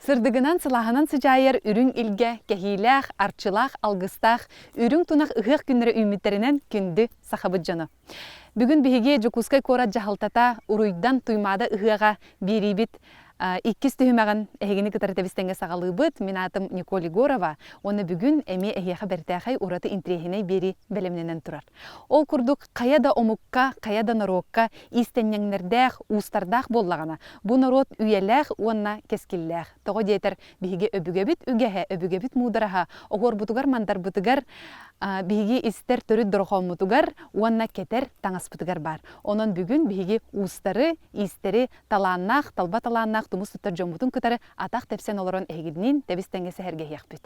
Сырдыгынан сылааһынан сыдьаайар үрүҥ илгэ, кэһиилээх, арчылаах, алгыстаах үрүҥ тунах ыһыах күннэрэ үүммүттэринэн күндү сахабыт дьоно. Бүгүн биһиги Дьокуускай куорат дьаһалтата Уруйдан Туймаада ыһыаҕа биэриибит иккис түһүмэҕин эһигини кытары тэбис-тэҥҥэ саҕалыыбыт. Мин аатым Николь Егорова уонна бүгүн эмиэ эһиэхэ бэртээхэй ураты интириэһинэй биэрии бэлэмнэнэн турар. Ол курдук хайа да омукка, хайа да норуокка иистэнньэҥнэрдээх, уустардаах буоллаҕына, бу норуот үйэлээх уонна кэскиллээх. Тоҕо диэтэр, биһиги өбүгэбит үгэһэ, өбүгэбит муудараһа оһуорбутугар-мандарбытыгар биһиги истэр төрүт дорохооммутугар уонна кэтэр таҥаспытыгар баар. Онон бүгүн биһиги уустары, иистэри талааннаах, талба талааннаах тумус туттар дьоммутун кытары атах тэпсэн олорон эһигиниин тэбис-тэҥҥэ сэһэргэһиэхпит.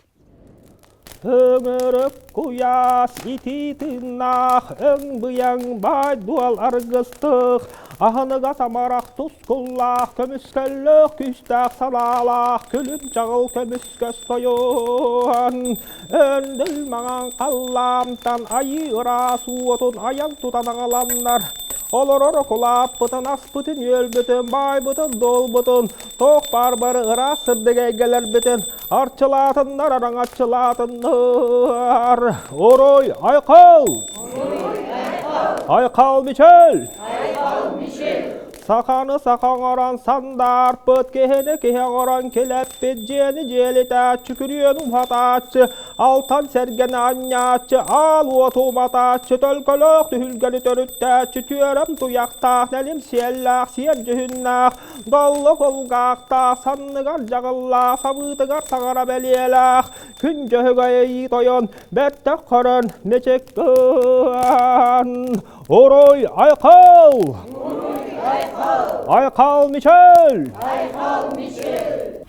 Өҥөрөк куйаас итии тыыннаах өҥ-быйаҥ баай-дуол аргыстых, аһыныгас амарах тускуллаах, көмүскэллээх күүстээх санаалаах күлүм-чаҕыл көмүскэс тойон, өндөл маҥан халлаантан айыы ыраас уотун айан тутан аҕаланнар, олорор окулааппытын, аспытын-үөлбүтүн, баайбытын-дуолбутун, туох баар бары ыраас сырдык эйгэлэрбитин Арчылаатыннар, араҥаччылаатыннар! Орой, айхал! Айхал Мичел! Саханы саха оҥорон сандаарпыт, киһини киһи оҥорон килэппит, дьиэни дьиэлитээччи, күрүөнү уматааччы, алтан сэргэни анньааччы, аал уоту уматааччы, төлкөлөөх түһүлгэни төрүттээччи, түөрэм туйахтаах, нэлим сиэллээх, сиэр дьүһүннээх, Доллу кулгаахтаах, санныгар дьаҕыллаах, сабыытыгар таҥара бэлиэлээх, күн дьөһөгөй айыы тойон, бэттэх көрөн мичик гын. Уруй айхал! Айхал Мичел! Айхал Мичел!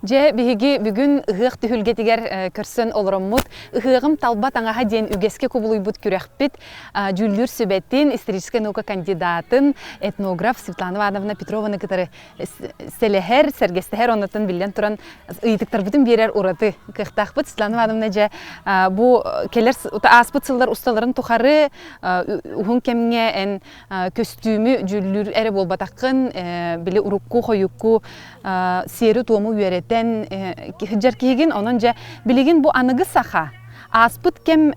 Дьэ, биһиги бүгүн ыһыах түһүлгэтигэр көрсөн олороммут «Ыһыаҕым талба таҥаһа» диэн үгэскэ кубулуйбут күрэхпит дьүүллүүр сүбэтин, историческай наука кандидатын, этнограф Светлана Ивановна Петрованы кытары сэлэһэр, сэргэстэһэр, оннуттан биллэн туран ыйытыктарбытын биэрэр ураты кыахтаахпыт. Светлана Ивановна дьэ бу кэлэр ааспыт сыллар усталарын тухары уһун кэмҥэ эн көстүүмү дьүүллүүр эрэ буолбатаххын, били урукку хойукку сиэри-туому үөрэтэн сылдьар киһигин. Онон дьэ билигин бу аныгы саха ааспыт кэм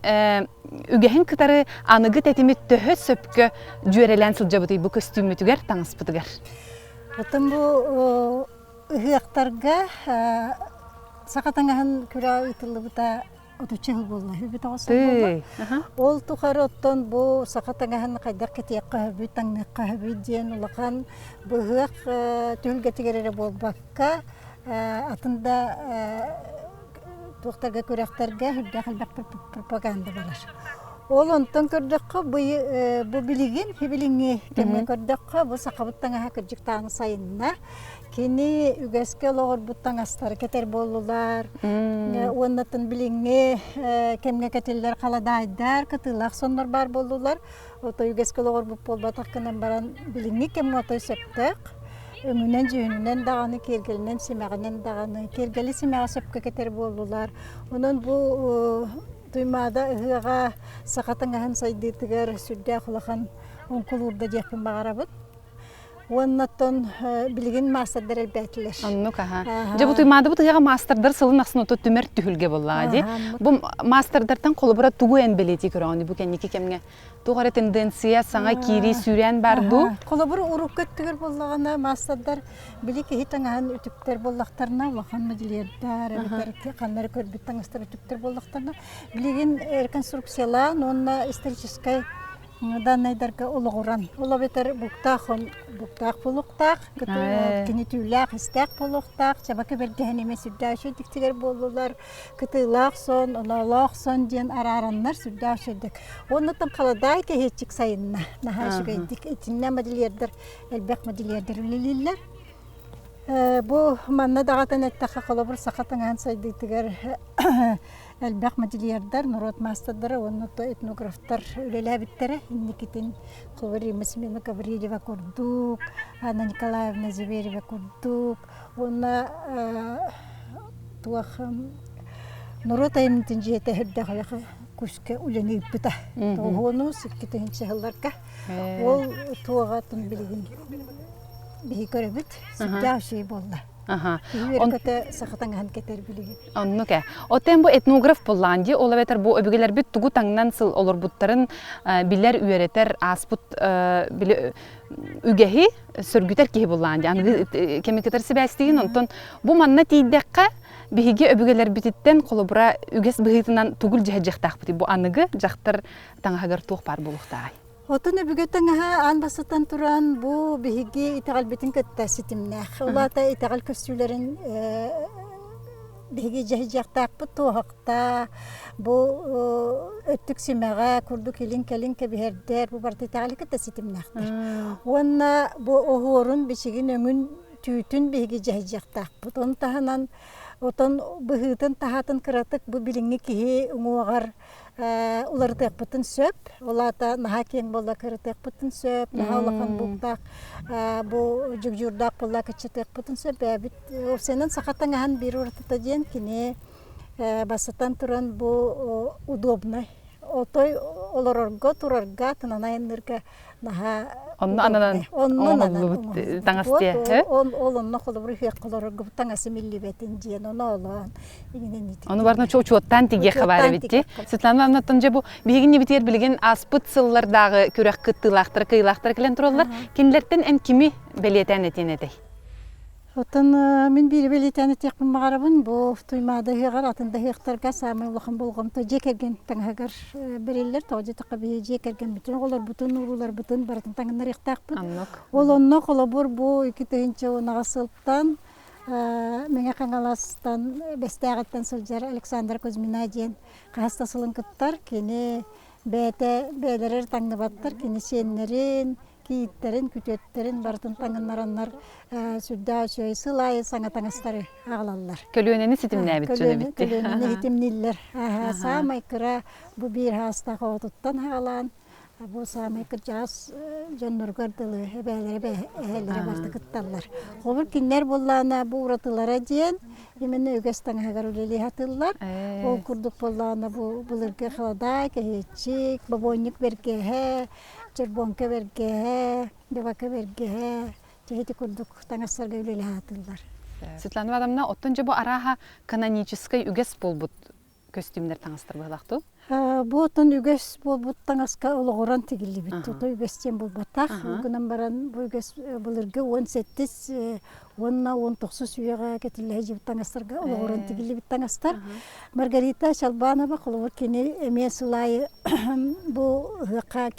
үгэһин кытары аныгы тэтими төһө сөпкө дьүөрэлээн сылдьабытый бу көстүүммүтүгэр, таҥаспытыгар? Оттон бу ыһыахтарга саха таҥаһын күрэҕэ ыытыллыбыта отучча сыл буолла, үбүт оҕус сыл буолла. Ол тухары оттон бу саха таҥаһын хайдах кэтиэххэ сөбүй, таҥныахха сөбүй диэн улахан быһыах түһүлгэтигэр эрэ буолбакка, атын да туохтарга күрэхтэргэ үрдээх элбэх пропаганда барар. Ол онтон көрдөххө бу, бу билигин билиҥҥи кэмҥэ көрдөххө бу сахабыт таҥаһа кырдьык даҕаны сайынна. Кини үгэскэ олоҕурбут таҥастары кэтэр буоллулар. Уоннатын билиҥҥи кэмҥэ кэтиллэр халадаайдар, кытыылаах соннор баар буоллулар. Отой үгэскэ олоҕурбут буолбатах гынан баран билиҥҥи кэмҥэ отой сөптөөх. Өҥүнэн-дьүһүнүнэн даҕаны, киэргэлинэн, симэҕинэн даҕаны, киэргэли симэҕи сөпкө кэтэр буоллулар. Онон бу Туймаада ыһыаҕа саха таҥаһын сайдыытыгар сүрдээх улахан оҥкулуурда диэхпин баҕарабын. Уонна оттон билигин маастардар элбээтилэр. Оннук аха. Дьэ бу Туймаадабыт ыһыаҕа маастардар сылын ахсын ото түмэр түһүлгэ буоллаҕа дии. Бу маастардартан холобура тугу эн бэлиэтии көрөҕүн бу кэнники кэмҥэ? Туох эрэ тенденция, саҥа киирии сүүрээн бар дуу? Холобур, урукку өттүгэр буоллаҕына, маастардар били киһи таҥаһын үтүктэр буоллахтарына, улахан модельердар, эбэтэр ханна эрэ көрбүт таҥастар үтүктэр буоллахтарына, билигин реконструкциялаан уонна историческай даннайдарга олоҕуран, ол эбэтэр буктаах буктаах буолуохтаах, кини түүлээх, истээх буолуохтаах, чабака бэргэһэн эмиэ сүрдээх үчүгэйдик тигэр буоллулар, кытыылаах сон, оноолоох сон диэн араараннар сүрдээх үчүгэйдик. Уоннаттан халадаай кэһиэччик сайынна. Наһаа үчүгэйдик. Итиннэ модельердар, элбэх модельердар үлэлииллэр. Бу манна даҕатан эттэххэ, холобур, саха таҥаһын сайдыытыгар элбэх модельердар, норуот маастардара уонна этнографтар үлэлээбиттэрэ. Инникитин холобур, Римма Семеновна Гаврильева курдук, Анна Николаевна Зверева курдук уонна туох норуот айымньытын дьиэтэ үрдээх күүскэ үлэни ыыппыта. Тоҕуһуону 2 сылларга. Ол туоҕатын билигин биһи көрөбүт. Сүрдээх үчүгэй буолла. Киһи үөрэ-көтө саха таҥаһын кэтэр билигин. Оннук ээ. Оттон бу этнограф буоллаҕын дии, ол эбэтэр бу өбүгэлэрбит тугу таҥнан сыл олорбуттарын билэр, үөрэтэр, ааспыт үгэһи сөргүтэр киһи буоллаҕын дии. Аныгы кэми кытары сибээстиигин. Онтон бу манна тиийдэххэ, биһиги өбүгэлэрбититтэн холобура үгэс быһыытынан тугу илдьиһэдьиэхтээхпитий? Бу аныгы дьахтар таҥаһыгар туох баар буолуохтааҕый? Отун өбүгэ таҥаһа аан бастатан туран бу биһиги итэҕэлбитин кытта ситимнээх. Ол аата итэҕэл көстүүлэрин биһиги дьэһидьиэхтаахпыт туоһахта, бу өттүк симэҕэ курдук илин-кэлин кэбиһэрдэр, бу барыта итэҕэли кытта ситимнээхтэр. Уонна бу оһуорун, бичигин, өҥүн, түүтүн биһиги дьэһидьиэхтаахпыт. Ону таһынан отон быһыытын-таһаатын кыратык бу билиҥҥи киһи уҥуоҕар уларытыахпытын сөп. Ол аата наһаа киэҥ буолла кырытыахпытын сөп, наһаа улахан бууктаах бу дьугдьуурдаах буолла кыччатыахпытын сөп. Бэйэбит уопсайынан саха таҥаһын биир уратыта диэн кини бастатан туран бу удобнай. Отой олорорго, турарга, тынан айанныырга наһаа Онно ананан оҥоһуллубут таҥас диэ. Ол онно холобур ыһыахха олорорго таҥасым иллибэтин диэн ону олоон Ону барытын учуоттаан тигиэххэ баар эбит дии. Светлана Ивановнаттан дьэ бу биһигин небитигэр билигин ааспыт сыллардааҕы күрэх кыттыылаахтара, кыайыылаахтара кэлэн тураллар. Кинилэртэн эн кими бэлиэтээн этиэн этэй? Оттон мин биири бэлиэтээн этиэхпин баҕарабын. Бу Туймаада ыһыаҕар, атын да ыһыахтарга саамай улахан болҕомто дьиэ кэргэн таҥаһыгар бэриллэр. Тоҕо диэтэххэ биһиги дьиэ кэргэммитин, оҕолорбутун, урууларбытын барытын таҥыннарыахтаахпыт. Ол онно холобур бу 2018 сылтан Мэҥэ Хаҥаластан Бэстээҕиттэн сылдьар Александра Кузьмина диэн хаһыс да сылын кыттар. Кини бэйэтэ бэйэлэрэ таҥныбаттар, кини сиэннэрин, кийииттэрин, күтүөттэрин барытын таҥыннараннар сүрдээх үчүгэй сыл аайы саҥа таҥастары аҕалаллар. Көлүөнэни ситимнээбит дьон эбит дии. Көлүөнэни ситимнииллэр. Саамай кыра бу биир саастаах оҕотуттан аҕалаан Бу саамай кырдьаҕас дьонноругар дылы эбээлэрэ эһээлэрэ барыта кытталлар. Холобур кинилэр буоллаҕына бу уратылара диэн именно үгэс таҥаһыгар үлэлии сатыыллар. Ол курдук буоллаҕына бу былыргы халадаай, кэһиэччик, бобуонньук бэргэһэ, чорбуоҥка бэргэһэ, дыбака бэргэһэ, ити курдук таҥастарга үлэлэһэ сатыыллар. Светлана Ивановна, оттон дьэ бу арааһа каноническай үгэс буолбут көстүүмнэр таҥастар быһалаах дуу? Бу отон үгэс буолбут таҥаска олоҕуран тигиллибит. Тута үгэс диэн буолбатах. Ол гынан баран бу үгэс былыргы 17 уонна 19 үйэҕэ кэтиллэ сылдьыбыт таҥастарга олоҕуран тигиллибит таҥастар. Маргарита Чалбанова холобур кини эмиэ сыл аайы бу ыһыахха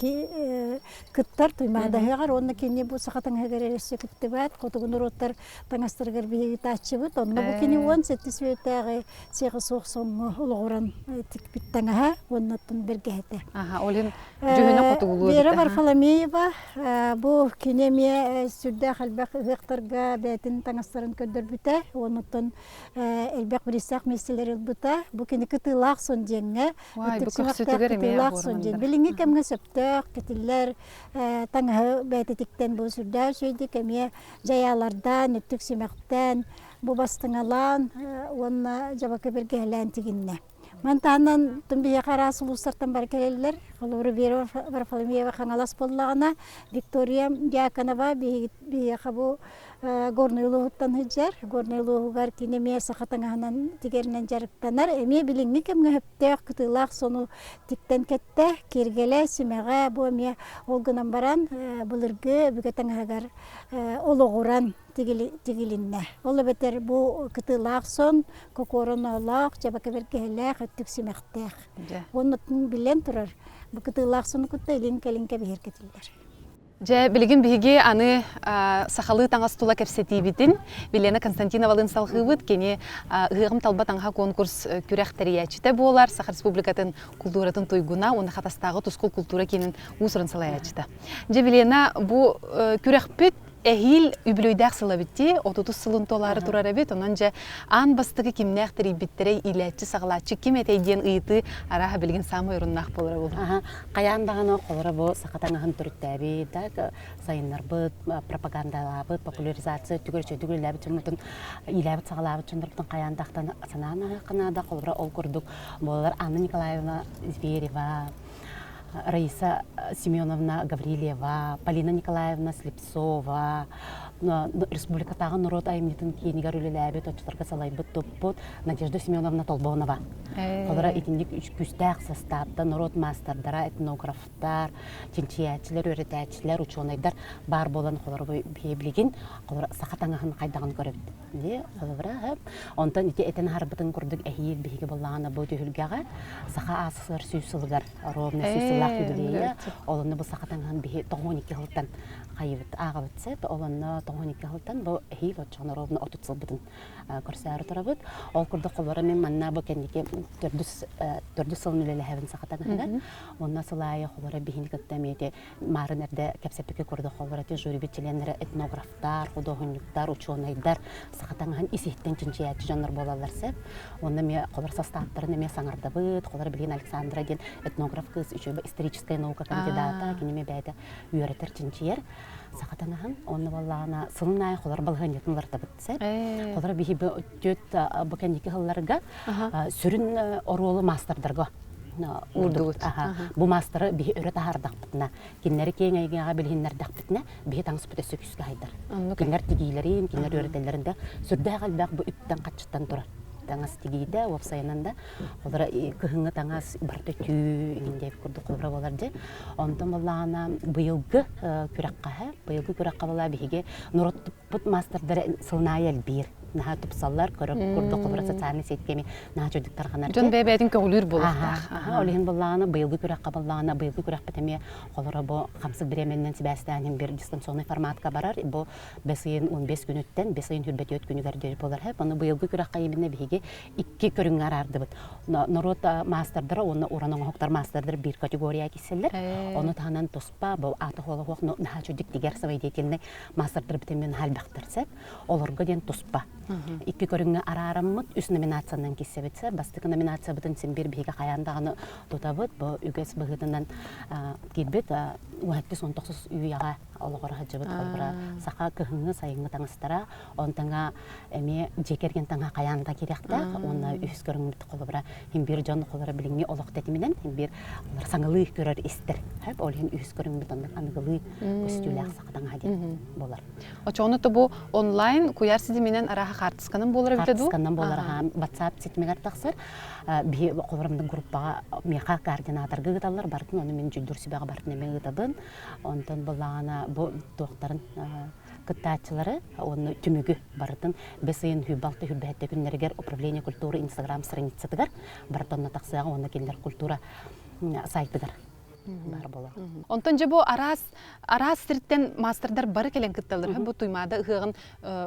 кыттар Туймаада ыһыаҕар уонна кини бу саха таҥаһыгар эрэ кыттыбат хотугу норуоттар таҥастарыгар биһиги тааччыбыт. Онно бу кини 18 үйэтээҕи сиэҕэ суох соҥҥо олоҕуран тикпит таҥаһа уонна оттон бэргэһэтэ. Аха, ол иһин дьүһүнэ хотугулуу Вера Варфоломеева бу кини эмиэ сүрдээх элбэх ыһыахтарга бэйэтин таҥастарын көрдөрбүтэ уонуттан элбэх бириистээх миэстэлэри ылбыта. Бу кини кытыылаах сон диэҥҥэ кытыылаах сон диэн билиҥҥи кэмҥэ сөптөөх кэтиллэр таҥаһы бэйэтитиктэн бу сүрдээх үчүгэйдик эмиэ дьайаалардаан, өттүк симэхтээн бу бастыҥалаан уонна дьабака бэргэһэлээн тигиннэ. Мантаанан тым биһиэхэ араас улуустартан бары кэлэллэр. Холобура Вера Варфоломеева Хаҥалас буоллаҕына, Виктория Дьяконова биһиэхэ бу Горнай улууһуттан сылдьар. Горнай улууһугар кини эмиэ саха таҥаһынан тигэринэн дьарыктанар. Эмиэ билиҥҥи кэмҥэ сөптөөх кытыылаах сону тиктэн кэттэ. Киэргэлэ, симэҕэ бу эмиэ ол гынан баран былыргы өбүгэ таҥаһыгар олоҕуран тигилиннэ. Ол эбэтэр бу кытыылаах сон, кокуоронолоох, дьабака бэргэһэлээх, өттүк симэхтээх. Уонна билэн турар, бу кытыылаах сону кытта илин-кэлин кэбиһэр кэтиллэр. Дьэ, билигин биһиги аны сахалыы таҥас тула кэпсэтиибитин Вилена Константиновалыын салҕыыбыт. Кини Ыһыаҕым талба таҥаһа конкурс күрэх тэрийээччитэ буолар, Саха Республикатын култууратын туйгуна уонна Хатастааҕы Тускул култуура киинин уус-уран салайааччыта. Дьэ, Вилена, бу күрэхпит эһиил үбүлүөйдээх сыл эбит дии, отутус сылын туолаары турар эбит. Онон дьэ, аан бастакы кимнээх тэрийбиттэрэй, иилээччи-саҕалааччы ким этэй диэн ыйытыы арааһа билигин саамай оруннаах буолара буолуо. Хайаан даҕаны холоро бу саха таҥаһын төрүттээбит, да, сайыннарбыт, пропагандалаабыт, популяризация өттүгэр үчүгэйдик үлэлээбит дьоммутун, иилээбит-саҕалаабыт дьоннорбутун хайаан да ахтан санаан ааһыахха наада. Холобура, ол курдук буолар Анна Николаевна Зверева, Раиса Семеновна Гаврильева, Полина Николаевна Слепцова, республикатааҕы норуот айымньытын киинигэр үлэлээбит, оччолорго салайбыт туппут Надежда Семеновна Толбонова. Олора итинник күүстээх састааптан норуот маастардара, этнографтар, чинчийээччилэр, үөрэтээччилэр, учуонайдар баар буолан холоро билигин холоро саха таҥаһын хайдаҕын көрөбүт. Дии, холобура, онтон ити этэн аһарбытын курдук эһиил биһиги буоллаҕына бу түһүлгэҕэ саха АССР сүүс сылыгар ровно сүүс сыллаах юбилейа, ол онно бу саха таҥаһын биһи 92 сылтан хайыбыт ааҕабыт сөп, ол онно 92 сылтан бу эһиил оччоҕуна ровно 30 сылбытын көрсөөрү турабыт. Ол курдук холобура мин манна бу кэнники төрдүс төрдүс сылын үлэлэһэбин саха таҥаһыгар. Онно сыл аайы холобура биһини кытта эмиэ Маарын эрдэ кэпсэппиккэ курдук холобура жюрибит чилиэннэрэ этнографтар, худуоһунньуктар, учуонайдар, саха таҥаһын ис-иһиттэн чинчийээччи дьоннор буолаллар сөп. Уонна эмиэ холор састааптарын эмиэ саҥардабыт. Холор билигин Александра диэн этнограф кыыс үчүгэй историческай наука кандидата, кини эмиэ бэйэтэ үөрэтэр, чинчийэр саха таҥаһын. Онно буоллаҕына сылын аайы холор балаһыанньатын уларытабыт сөп. Холор биһи түөрт бу кэнники сылларга сүрүн оруолу маастардарга уурдубут. Бу маастары биһи өрө таһаардахпытына, кинилэри киэҥ эйгэҕэ билиһиннэрдэхпитинэ, биһи таҥаспыт өссө күүскэ хайдар. Кинилэр тигиилэрин, кинилэр үөрэтэллэрин да сүрдээх элбэх бу үптэн-хаччыттан турар. Таҥас тигиидэ, уопсайынан да, холобура кыһыҥҥы таҥас барыта түү иҥин диэбит курдук холобура буолар дьэ. Онтон буоллаҕына быйылгы күрэххэ, быйылгы күрэххэ буолла биһиги норуот маастардара сылын аайы элбиир. Наһаа тупсаллар, көрөр курдук холобура социальнай сетка эми наһаа чөйдүк тарҕанар. Дьон бэйэ-бэйэтин көҕүлүүр буолуохтаах. Ол иһин буоллаҕына, быйылгы күрэххэ буоллаҕына, быйылгы күрэхпит эмиэ холоро бу хамсык бириэмэннэн сибээстээн бир дистанционный форматка барар. Бу бэс ыйын 15 күнүттэн бэс ыйын 24 күнүгэр диэри буолар. Ону быйылгы күрэххэ именно биһиги икки көрүҥҥэ араардыбыт. Норуот маастардара уонна уран оҥоһуктар маастардара биир категория киирсэллэр. Ону таһынан туспа бу аата хуола наһаа чөйдүк тигэр самодеятельный маастардар бүтэммин элбэхтэр сөп. Олорго диэн туспа. Икки көрүҥҥэ араараммыт үс номинациянан киирсэбит сөп. Бастакы номинациябытын син биир биһиги хайаан даҕаны тутабыт. Бу үгэс быһыытынан киирбит уһаттыс он тохсус үйэҕэ олоҕор сылдьыбыт холобура саха кыһыҥҥы сайыҥҥы таҥастара онтоҥа эмиэ дьиэ кэргэн таҥаһа хайаан да киириэхтээх уонна үһүс көрүҥмүт холобура иһин биир дьон холобура билиҥҥи олох тэтиминэн иһин биир саҥалыы көрөр истэр ол иһин үһүс көрүҥмүт оннук аныгылыы көстүүлээх саха таҥаһа диэн буолар. Очоҕуна то бу онлайн куйаар ситиминэн арааһа хаартысканан буолар эбитэ дуу? Хаартысканан буолар аха WhatsApp ситимигэр тахсар. Биһи холобура группаҕа миэхэ координаторга ыыталлар барытын ону мин дьүүллүүр сүбэҕэ барытын эмиэ ыытабын. Онтон былаана бу туохтарын кыттааччылары уонна түмүгү барытын бэс ыйын 26 27 күннэригэр управление культуры инстаграм страницатыгар барыта онно тахсыаҕа уонна кинилэр культура сайтыгар баар буолар. Онтон дьэ бу араас араас сиртэн маастардар бары кэлэн кытталлар. Бу Туймаада ыһыаҕын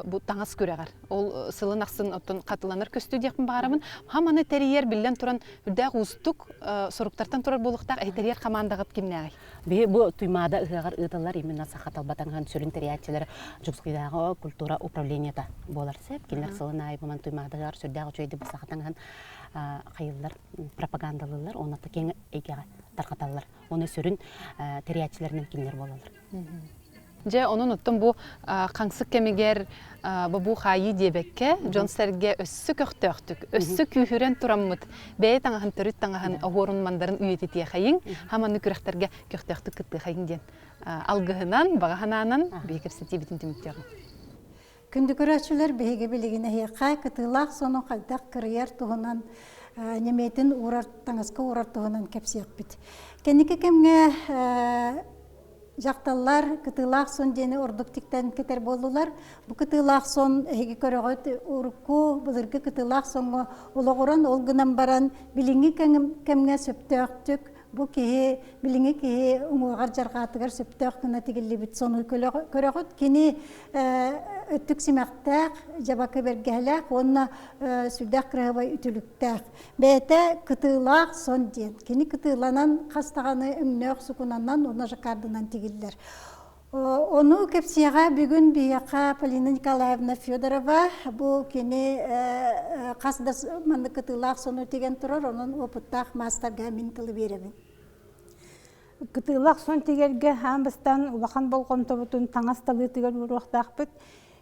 бу таҥас күрэҕэр. Ол сылын ахсын оттон хатыланар көстүү диэхпин баҕарабын. Хаманы тэрийэр биллэн туран үрдээх уустук соруктартан турар буолуохтаах эһи тэрийэр хамаандаҕыт кимнээҕий? Биһи бу Туймаада ыһыаҕар ыытыллар именно саха талба таҥаһын сүрүн тэрийээччилэрэ Дьокуускайдааҕы культура управлениета буолар сөп. Кинилэр сылын аайы бу Туймаада ыһыаҕар сүрдээх үчүгэйдик бу саха таҥаһын хайыллар, пропагандалыыллар уонна киэҥ эйгэҕэ тарҕаталлар. Уонна сүрүн тэрийээччилэринэн кинилэр буолаллар. Дьэ, онон оттон бу хаҥсык кэмигэр бобуу хаайыы диэбэккэ, дьон-сэргэ өссө көхтөөхтүк, өссө күүһүрэн тураммыт, бэйэ таҥаһын, төрүт таҥаһын, оһуорун мандарын үйэтитиэхэйиҥ, хаманы күрэхтэргэ көхтөөхтүк кыттыахайыҥ диэн алгыһынан, баҕа санаанан биһиги кэпсэтиибитин түмүктүөҕүҥ. Күндү көрөөччүлэр, биһиги билигин эһиэхэ кытыылаах сону хайдах кырыйар туһунан, ньэмиэтин уурар, таҥаска уурар туһунан кэпсиэхпит. Кэнники кэмҥэ Дьахталлар кытыылаах сон диэни ордук тиктэн кэтэр буоллулар. Бу кытыылаах сон эһиги көрөҕүт урукку былыргы кытыылаах соҥҥо олоҕуран ол гынан баран билиҥҥи кэмҥэ сөптөөхтүк бу киһи билиҥҥи киһи уҥуоҕар дьарҕаатыгар сөптөөх гына тигиллибит сону көрөҕүт. Кини өттүк симэхтээх, дьабакы бэргэһэлээх уонна сүрдээх кыраһыбай үтүлүктээх. Бэйэтэ кытыылаах сон диэн. Кини кытыыланан хас даҕаны өҥнөөх сукунанан уонна жаккардынан тигиллэр. Ону кэпсиэҕэ бүгүн биһиэхэ Полина Николаевна Федорова бу кини хас да маннык кытыылаах сону тигэн турар, онон опыттаах маастарга мин тылы биэрэбин. Кытыылаах сон тигэргэ аан бастаан улахан болҕомтобутун таҥас талыытыгар ууруохтаахпыт.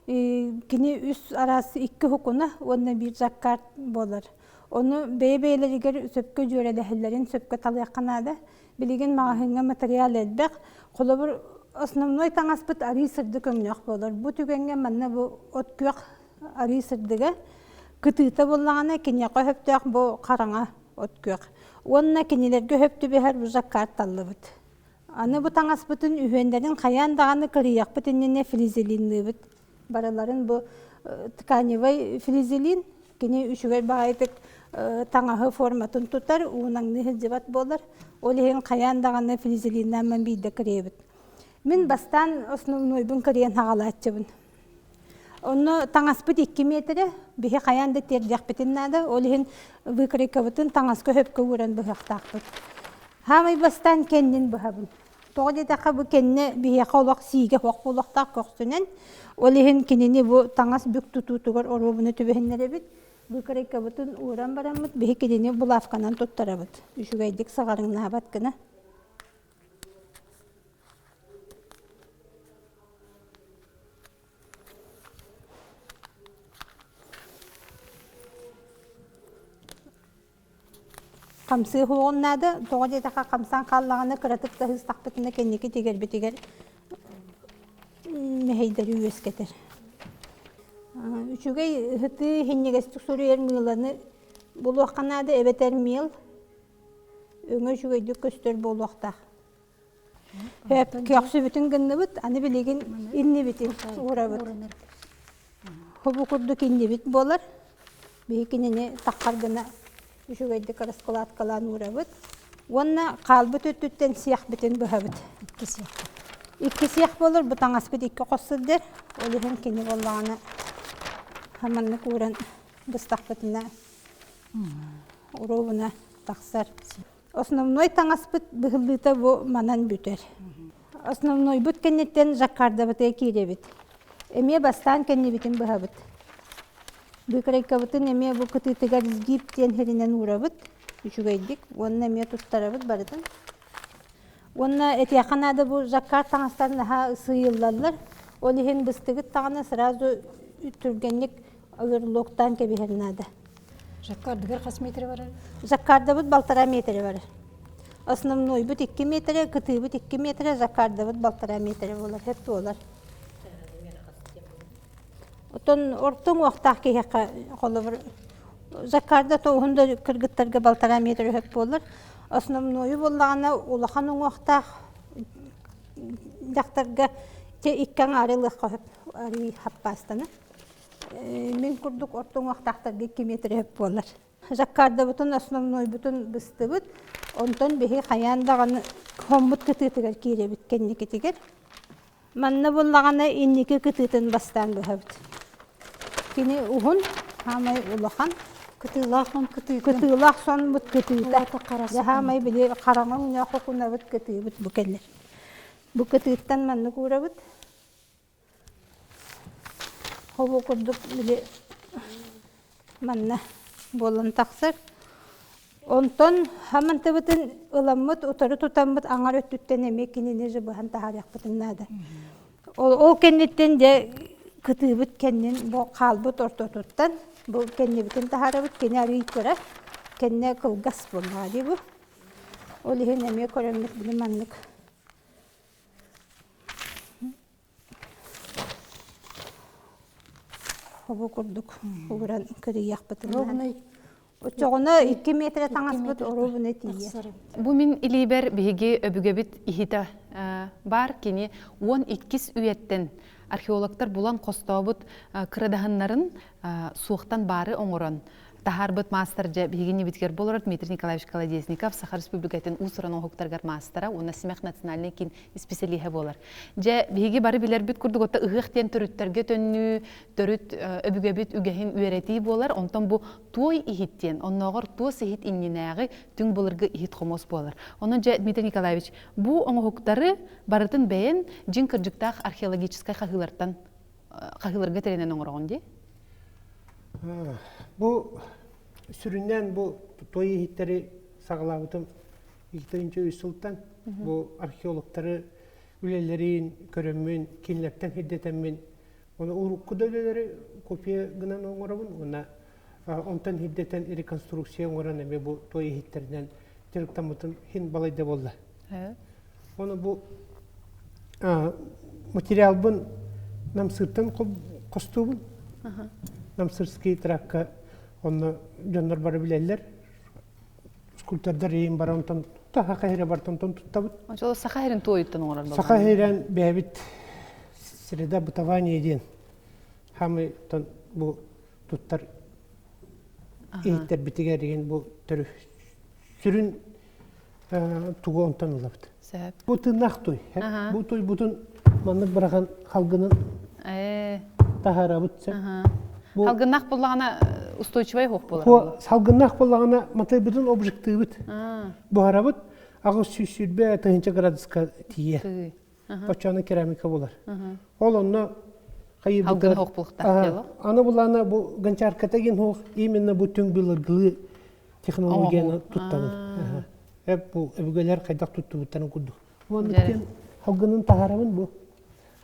Кини үс араас икки уһукуна уонна биир жаккард буолар. Ону бэйэ-бэйэлэригэр сөпкө дьүөрэлэһэллэрин сөпкө талыахха наада. Билигин маҕаһыыҥҥа материал элбэх. Холобур, основной таҥаспыт арыы сырдык өҥнөөх буолар. Бу түгэҥҥэ манна бу от күөх арыы сырдыга кытыыта буоллаҕына, киниэхэ сөптөөх бу хараҥа от күөх. Уонна кинилэргэ сөп түбэһэр бу жаккард таллыбыт. Аны бу таҥаспытын үһүөннэрин хайаан даҕаны кырыйыахпыт иннинэ флизелинныыбыт. Барыларын бу тканевай флизелин кини үчүгэй баҕайытык таҥаһы форматын тутар, уунаҥныы сылдьыбат буолар. Ол иһин хайаан даҕаны флизелиннаан биирдэ кырыйабыт. Мин бастаан основнойбун кырыйан хаҕалааччыбын. Онно таҥаспыт 2 миэтэрэ, биһи хайаан да тиэрдиэхпитин наада, ол иһин выкройкабытын таҥаска сөпкө ууран быһыахтаахпыт. Хаамай бастаан кэннин быһабын. Тоҕо диэтэххэ бу кэннэ биһиэхэ олох сиигэ суох буолуохтаах көхсүнэн. Ол иһин кинини бу таҥас бүк тутуутугар оруобуна түбэһиннэрэбит. Выкройкабытын ууран бараммыт биһи кинини булавканан туттарабыт. Үчүгэйдик саҕарыҥнаабат гына. Хамсыы уһуоҕун наада, тоҕо диэтэххэ хамсаан хааллаҕына кыратык да ыһыстахпытына кэнники тигэрбитигэр мэһэйдэри үөскэтэр. Үчүгэй ыһытыы иһинньигэстик суруйар мыыланы булуохха наада эбэтэр миэл өҥө үчүгэйдик көстөр буолуохтаах. Көхсүбүтүн гынныбыт, аны билигин иннибитин уурабыт. Хобу курдук иннибит буолар. Биһи кинини таххар гына үчүгэйдик раскладкалаан уурабыт. Уонна хаалбыт өттүттэн сиэхпитин быһабыт. Икки сиэх. Икки сиэх буолар, бу таҥаспыт икки хос сылдьар. Ол иһин кини буоллаҕына маннык ууран быстахпытына уруубуна тахсар. Основной таҥаспыт быһыллыыта бу манан бүтэр. Основнойбут кэнниттэн жаккардабытыгар киирэбит. Эмиэ бастаан кэннибитин быһабыт. Быыкарайкабытын эмиэ бу кытыытыгар сгиб диэн сиринэн уурабыт үчүгэйдик уонна эмиэ туттарабыт барытын. Уонна этиэххэ наада бу жаккард таҥастар наһаа сыыйыллаллар. Ол иһин быстыгыт даҕаны сразу түргэнник оверлоктаан кэбиһэр наада. Жаккардыгар хас метр барар? Жаккардабыт балтараа метрэ барар. Основнойбут 2 метрэ, кытыыбыт 2 метрэ, жаккардабыт балтараа метрэ буолар, сөп буолар. Оттон орто уҥуохтаах киһиэхэ холобур жаккарда тоҕуһун да кыргыттарга балтараа метр өһөп буолар. Основнойу буоллаҕына улахан уҥуохтаах дьахтарга икки аҥаары ылыахха сөп арыы хаппаастаны. Мин курдук орто уҥуохтаахтарга 2 метр өһөп буолар. Жаккардабытын основнойбутун быстыбыт. Онтон биһи хайаан даҕаны хоммут кытыытыгар киирэбит кэнникитигэр. Манна буллаҕына инники кытыытын бастаан быһабыт. Кини уһун, хаамай улахан. Кытыылаах сон кытыыта. Кытыылаах сонбут кытыыта. Хаамай били хараҥа өҥнөөх хокунабыт кытыыбыт бу кэлэр. Бу кытыыттан маннык уурабыт. Хобу курдук били манна буолан тахсар. Онтон хамантыбытын ыламмыт, утары тутаммыт аҥар өттүттэн эмиэ кинини же быһан таһаарыахпытын наада. Ол, ол кэнниттэн дьэ кытыыбыт кэннин бу хаалбыт ортотуттан бу кэннибитин таһаарабыт, кини арыый кыра, кэннэ кылгас буоллаҕа дии бу. Ол иһин эмиэ көрөммүт били маннык Хобу курдук ууран кырыйыахпытын Ровно Оччоҕуна 2 метрэ таҥаспыт оруобуна тиийэр. Бу мин илиибэр биһиги өбүгэбит иһитэ баар кини 12-ис үйэттэн археологтар булан хостообут кырадаһыннарын суохтан баары оҥорон таһаарбыт маастар дьэ биһиги нибитигэр болорор Дмитрий Николаевич Колодезников Саха Республикатын уус-уран оҥоһуктарыгар маастара уонна Симэх национальнай киин исписэлииһэ буолар. Дьэ биһиги бары билэрбит курдук отто ыһыах диэн төрүттэргэ төннүү, төрүт өбүгэбит үгэһин үөрэтии буолар. Онтон бу туой иһит диэн, оннооҕор туос иһит иннинээҕи түҥ былыргы иһит хомуос буолар. Онон дьэ Дмитрий Николаевич бу оҥоһуктары барытын бэйэн дьиҥ кырдьыктаах археологическай хаһыылартан хаһыыларга тэринэн оҥороҕун дии? Бу сүрүннээн бу той иһиттэри саҕалаабытым 2003 сылтан бу археологтары үлэлэрин көрөммүн, кинилэртэн сирдэтэммин оны урукку да үлэлэри копия гынан оҥоробун уонна онтон сирдэтэн реконструкция оҥорон эмиэ бу той иһиттэринэн дьарыктаммытым хин балайда буолла. Оны бу материалбын Намсыртан хостуубун. Намсырский тракка онно дьоннор бары билэллэр. Скульптордар иин бар онтон саха хире бар онтон туттабыт. Очоло саха хирин туойуттан оҥорор Саха хирен бэйэбит среда бытования диэн хамы тон бу туттар иһиттэрбитигэр деген бу төрү сүрүн тугу онтон ылабыт. Бу тыыннаах туй. Бу туйбутун маннык бырахан халгынын таһаарабыт. Халгыннаах буоллаҕына устойчивай хуох буолар. Салгыннаах буоллаҕына матайбытын обжиктыыбыт. Буһарабыт 820 тыһыынча градуска тиийэ. Оччону керамика буолар. Ол онно Халгын хуох буолуохтаах. Аны булаана бу гончарката гин хуох именно бу түҥ былыргылыы технологияны туттабын. Эп бу өбүгэлэр хайдах туттубуттарын курдук. Уонна халгынын таһаарабын бу.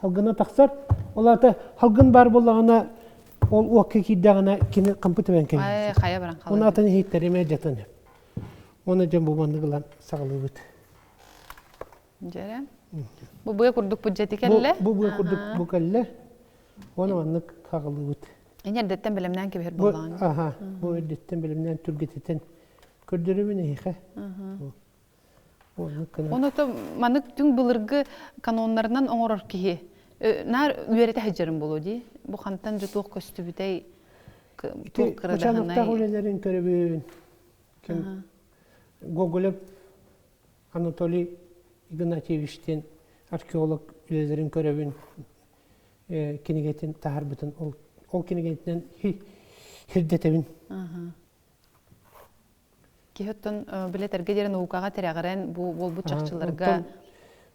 Халгына тахсар. Ол аата халгын баар буоллаҕына ол уокка киирдэҕинэ кини хампы тэбэн кэлэр. Хайа баран хаалар. Оны атын иһиттэримэ дьатын. Оны дьон бу маннык ылан саҕалыыбыт. Дьэрэ. Бу быа курдук бу дьэти кэллэ. Бу быа курдук бу кэллэ. Оны маннык хаҕалыыбыт. Ини эрдэттэн бэлэмнээн кэбиһэр буоллаҕын. Аха, бу эрдэттэн бэлэмнээн түргэтитэн көрдөрөбүн эһиэхэ. Ону то маннык түҥ былыргы каноннарынан оҥорор киһи наар үөрэтэ сылдьарым буолуо дии. Бу хантан дьэ туох көстүбүтэй туох кырадаһынай. үлэлэрин көрөбүн. Ким Гоголев Анатолий Игнатьевич диэн археолог үлэлэрин көрөбүн кинигэтин таһаарбытын ол ол кинигэтинэн сирдэтэбин. Киһи оттон билэтэргэ диэри наукаҕа тирэҕирэн бу буолбут чахчыларга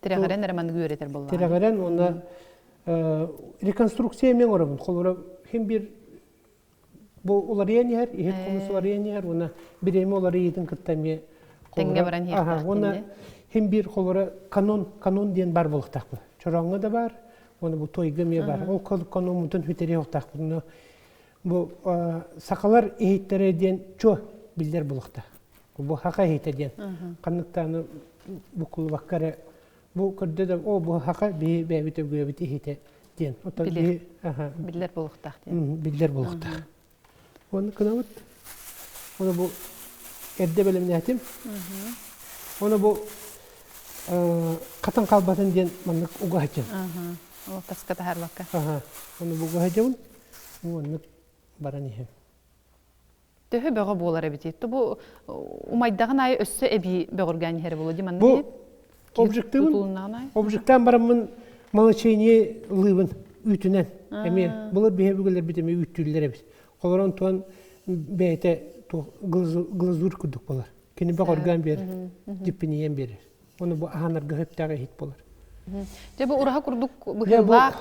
тирэҕирэн эрэ маннык үөрэтэр буоллаҕа. Тирэҕирэн уонна реконструкция эмиэ оҥоробун. Холобура, хим бир бу уларыйан иһэр, иһит хомус уларыйан иһэр уонна бириэмэ уларыйыытын кытта эмиэ тэҥҥэ баран иһиэхтээх. Уонна хим бир холобура канон канон диэн бар буолуохтаахпын. Чорооҥҥо да бар, уонна бу тойга эмиэ бар. Ол каноммутун сүтэриэ Бу сахалар иһиттэрэ диэн чуо биллэр булуохтаах. Бу хака иһитэ диэн. Ханныктааны буккулубакка эрэ бу көрдө да о бу хака биһи бэйэбит өбүгэбит иһитэ диэн. Оттон биһи биллэр буолуохтаах диэн. Биллэр буолуохтаах. Оны кынабыт. Оны бу эрдэ бэлэмнээтим. Оны бу хатан хаалбатын диэн маннык угаһачын. Ол таска таһаарбакка. Оны бу угаһачабын. Оннук баран иһэн. Төһө бөҕө буолар эбитий? Бу умайдаҕын аайы өссө эбии бөҕөргөөн иһэр буолуо дии манна Бу обжектыбын, обжектаан бараммын молочение лыыбын үүтүнэн. Эмиэ былыр биһи бүгүлэрбит эмиэ үүттүүллэр эбит. Холорон туон бэйэтэ глазурь курдук болар. Кини бөҕөргөөн биэрэр, дьиппинийэн биэрэр. Оны бу аһанарга сөптөөх иһит болар. Дьэ бу ураһа курдук быһыылаах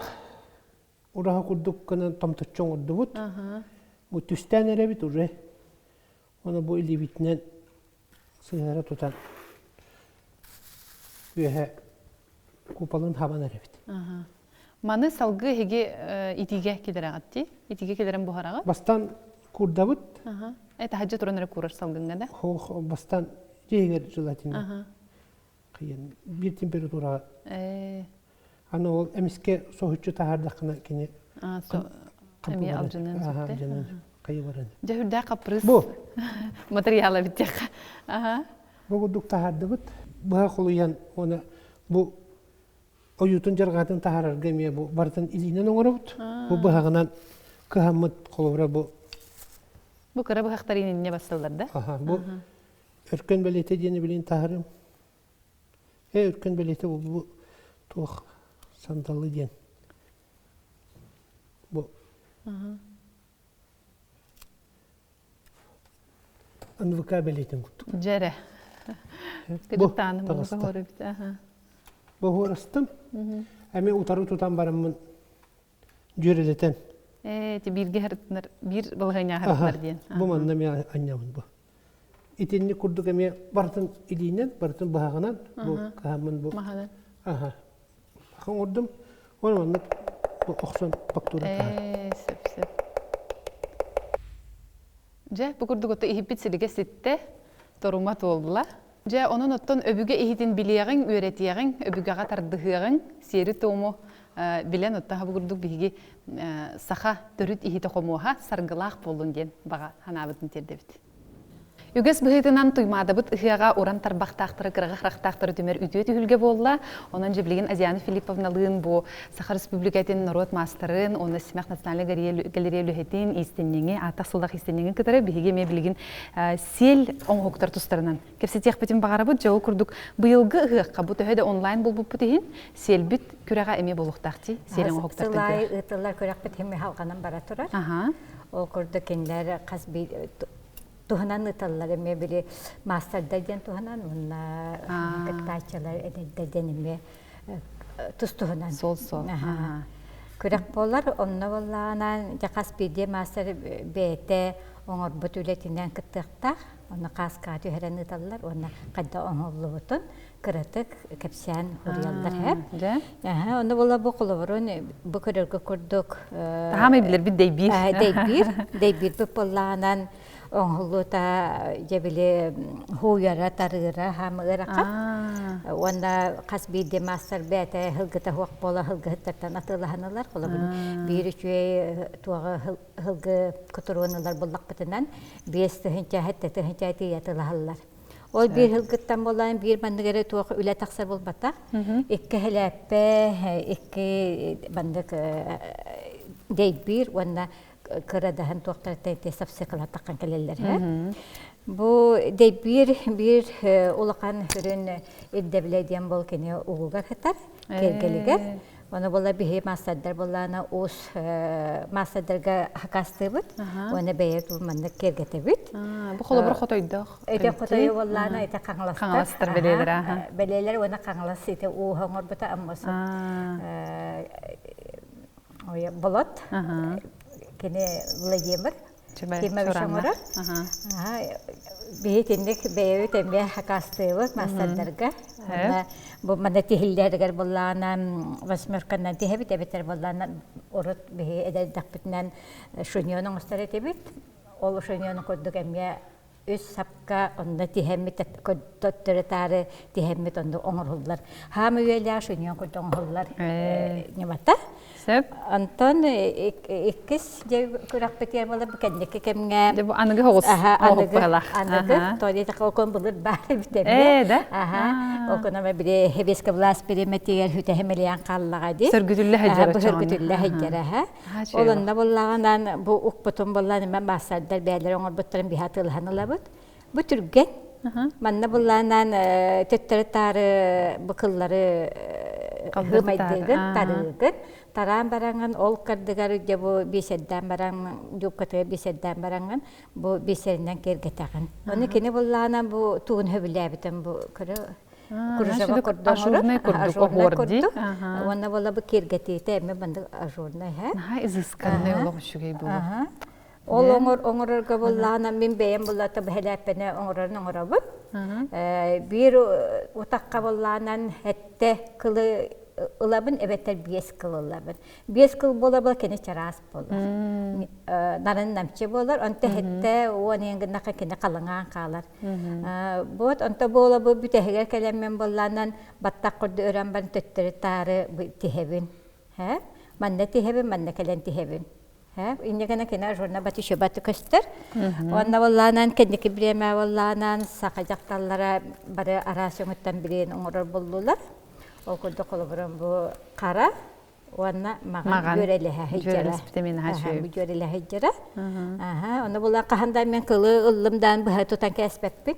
Ураһа курдук гынан томточчу оҥордубут. Бу түстээн эрэбит уже. Оны бу илиибитинэн сыһыара тутан үөһэ куполын хабан эрэбит. Маны салгыы эһиги итиигэ киллэрэҕит дии? Итиигэ киллэрэн буһараҕыт? Бастаан куурдабыт. Таһырдьа туран эрэ куурар салгыҥҥа да? Бастаан дьиэгэр желательно. Кыйын биир температураҕа Аны ол эмискэ соһуччу таһаардаххына кини эмиэ алдьаныан сөптө. Хайы баран. Дьэ үрдээх хаппырыыс Бу материала биттиэххэ. Бу курдук таһаардыбыт. Быһа холуйан уонна бу ойуутун дьарҕаатын таһаарарга эмиэ бу барытын илиинэн оҥоробут. Бу быһаҕынан кыһаммыт холобура бу Бу кыра быһахтар инньэ бассаллар да? Аха, бу өркөн бэлиэтэ диэни билин таһарым. Ээ, өркөн бэлиэтэ бу туох сандалы диэн. Бу НВК бэлиэтин курдук. Дьэрэ. Бу таҕыста. Бу хуорастым. Эми утары тутан бараммын дьүөрэлэтэн. Ээ, ти бииргэ харытынар, биир балаһыанньа харытынар диэн. Бу манна эмиэ анньабын бу. Итинник курдук эмиэ барытын илиинэн, барытын быһаҕынан, бу кыһаммын бу. Маһынан. Аха. Оҥордум. Уонна маннык бу охсон фактура таһар. Ээ, сөп, сөп. Дьэ, бу курдук ото иһиппит силигэ ситтэ, торума туолла. Дьэ, онон оттон өбүгэ иһитин билиэҕиҥ, үөрэтиэҕиҥ, өбүгэҕэ тардыһыаҕыҥ, сиэри-туому билэн оттон бу курдук биһиги саха төрүт иһитэ хомуоһа саргылаах буоллун диэн баҕа санаабытын тиэрдэбит. Үгэс быһыытынан Туймаадабыт ыһыаҕа уран тарбахтаахтары, кыраҕы харахтаахтары түмэр үтүө түһүлгэ буолла. Онон дьэ билигин Азиана Филипповналыын бу Саха Республикатын норуот маастарын уонна Симэх национальнай галерея үлэһитин, иистэнньэҥи, ааттах сыллах иистэнньэҥин кытары биһиги эмиэ билигин сиэл оҥоһуктар тустарынан кэпсэтиэхпитин баҕарабыт. Дьэ ол курдук быйылгы ыһыахха бу төһө да онлайн буолбуппут иһин сиэлбит күрэҕэ эмиэ буолуохтаах дии. Сиэл оҥоһуктартан Сыл аайы ыытыллар күрэхпит эмиэ халҕанан бара турар. Ол курдук кинилэр хас биир туһунан ыыталлар эмиэ били маастардар диэн туһунан уонна кыттааччылар эдэрдэр диэн эмиэ тус туһунан сол-сол күрэх буолар онно буоллаҕына дьэ хас биирдии маастар бэйэтэ оҥорбут үлэтинэн кыттыахтаах онно хааскаҕа түһэрэн ыыталлар уонна хайдах оҥоһуллубутун кыратык кэпсээн суруйаллар дьэ Онно була бу холобурун бу көрөргө курдук Таһаамай билэрбит дэйбиир. Дэйбиир. Дэйбиирбит буоллаҕынан оҥоһуллуута дьэ били һууйара, тарыыра хаама ыарахан. Уонна хас биирдии маастар бэйэтэ һылгыта суох буола һылгыһыттартан атыылаһан ылар. Холобур биир үчүгэй туоҕа һылгы кутуруон ылар буллахпытынан 5000 7000 тиийэ атыылаһаллар. Ол биир һылгыттан буолан биир маннык эрэ туох үлэ тахсар буолбатах. Икки һэлээппэ, икки маннык дэйбиир уонна кырадаһын туохтарыттан ити сапсыкалатаххан кэлэллэр. Бу дэйбиир биир улахан сүрүн ирдэбилэ диэн бол кини угугар сытар, киэргэлигэр. Ону була биһи маастардар буоллаана уус маастардарга хакастыыбыт уонна бэйэ маннык киэргэтэбит. Бу холобур хотойдоох. Ити хотойу буоллаана ити хаҥаластар. Хаҥаластар бэлиэлэр аха. Бэлиэлэр уонна хаҥалас ити ууһа оҥорбута аммосу болот кини Владимир Кимович оҥорор. Биһи итинник бэйэбит эмиэ хакастыыбыт маастардарга. Уонна бу манна тиһиллэригэр буллаана восьмерканан тиһэбит эбэтэр буллаана урут биһи эдэрдэхпитинэн шуньон оҥостор этибит. Ол шуньон курдук эмиэ үс сапка онно тиһэммит төттөрү-таары тиһэммит онно оҥоһуллар. Хаама үйэлээх шуньон курдук оҥоһуллар ньымата. Сөп. Онтон иккис дьэ күрэхпитигэр буолар бу кэнники кэмҥэ Дьэ бу аныгы оҕус аныгы аныгы туалет окон былыр баар эбит Ээ да? Аха. Оконома били хебеске влас бириэмэтигэр хүтэһимэлиэн хааллаҕа дии. Сөргүтүллэ сылдьар Бу сөргүтүллэ сылдьар аха. Ол онно буллаҕынан бу укпутун буллаан имэ маастардар бэйэлэрэ оҥорбуттарын биһа атыылаһан ылабыт. Бу түргэн. Манна буллаанан төттөрү-таары бу кыллары хымайдыгын, тарыыгын. Тараан бараҥын ол кардыгар дьэ бу биэсэрдээн баран дьууккатыгар биэсэрдээн бараҥын бу биэсэринэн киэргэтэҕин. Ону кини буллаанан бу тугун сөбүлээбитин бу көрө кружево курдук ажурнай курдук оһуор дии. Уонна буола бу киэргэтиитэ эмэ маннык ажурнай һэ. Наһаа изысканный олох үчүгэй буолуо. Ол оҥор оҥорорго буллаҕына мин бэйэм буллата бэһэлээппэни оҥорорун оҥоробун. Биир утахха буллаанан эттэ кылы ылабын эбэтэр биэс кыл ылабын. Биэс кыл буола кини чараас буолар. Нарын намчы буолар, онто эһэттэ уон иэн гыннаха кини халыҥаан хаалар. Вот онто буола бу бүтэһигэр кэлэммин буллаанан баттах курду өрөн баран төттөрү таары тиһэбин. Манна тиһэбин, манна кэлэн тиһэбин. Инньэ гына кини ажурна батышыбаты көстөр. Уонна буоллаанан кэнники бириэмэ буоллаанан саха дьахталлара бары араас өҥүттэн билиэн оҥорор буоллулар. Ол курдук холобурун бу хара уонна маҕан дьүөрэлэһэ сылдьара. Дьүөрэлэһэ сылдьара. Аха, ону була хаһан да мен кылы ыллым даан быһа тутан кээспэппин.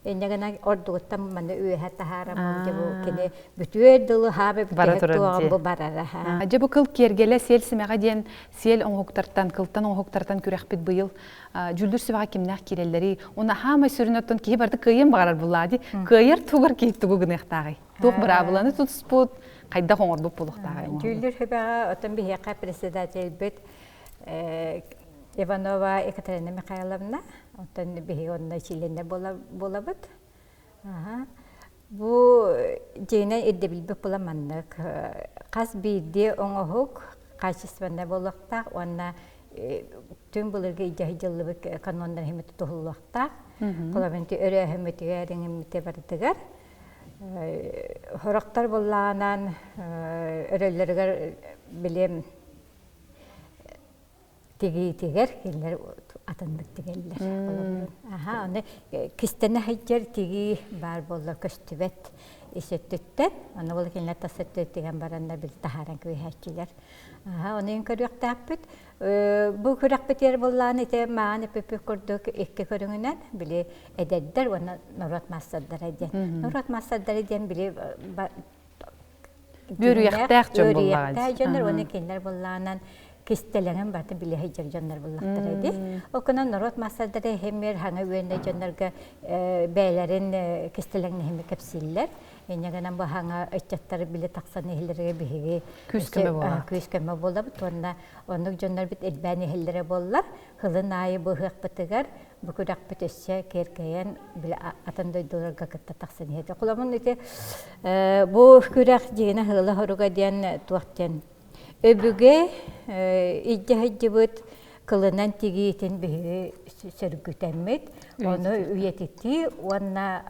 Инньэ гынан ордугуттан манна үөһэ таһаарам дьэ бу кини бүтүөр дылы хаабы бүтэһик туоҕа бу барара. Дьэ бу кыл киэргэлэ сиэл симэҕэ диэн сиэл оҥоһуктартан, кылтан оҥоһуктартан күрэхпит быйыл дьүүллүүр сүбэҕэ кимнээх киирэллэрий? Уонна хаамай сүрүн оттон киһи барыта кыайыан баҕарар буллаа дии. Кыайар тугар киһи тугу гыныахтааҕый? Туох быраабыланы тутуспут, хайдах оҥорбут буолуохтааҕый? Дьүүллүүр сүбэҕэ оттон биһиэхэ председательбит Иванова Екатерина Михайловна, оттон биһиги онно чилиэннэр буолабыт. Бу дьиҥинэн ирдэбилбит була маннык. Хас биирдии оҥоһук качественнай буолуохтаах уонна түн былыргы илдьэ каноннар химит тутуһуллуохтаах. Холобунти өрөөһөммүтүгэр иҥиммите барытыгар. Хорохтор буллаанан өрөллөрүгэр билим тигиитигэр кинилэр атыннык тигэллэр. Аха, аны кистэнэ сылдьар тигии баар буолла көстүбэт ис өттүттэн. Аны ол кинилэр тас өттү тигэн бараннар били таһааран күүһээччилэр. Аха, ону ин көрүөхтээхпит. Бу күрэхпитигэр буоллаан ити маан эпиппит курдук икки көрүҥүнэн били эдэрдэр уонна норуот маастардара диэн. Норуот маастардара диэн били Үөрүйэхтээх дьон буоллаҕа. Үөрүйэхтээх дьоннор уонна кинилэр буоллаанан кистэлэҥин барытын билэ сылдьар дьоннор буоллахтара ди. Ол гынан норуот маастардара иһимир хаҥа үөннэ дьоннорго бэйэлэрин кистэлэҥнэһими кэпсииллэр. Инньэ гынан бу хаҥа ыччаттар биле тахсан иһиллэргэ биһиги күүс көмө буолабыт. Күүс көмө буолабыт уонна оннук дьоннор бит элбээн иһиллэрэ буоллар, хылын аайы быһыахпытыгар бу күрэхпит өссө киэркэйэн били атын дойдуларга кытта тахсан иһэр. Холобун ити бу күрэх дьиэни ыла хоруга диэн туох диэн өбүгэ илдьэ сылдьыбыт кылынан тигиитин биһиги сөргүтэммит, ону үйэтитии уонна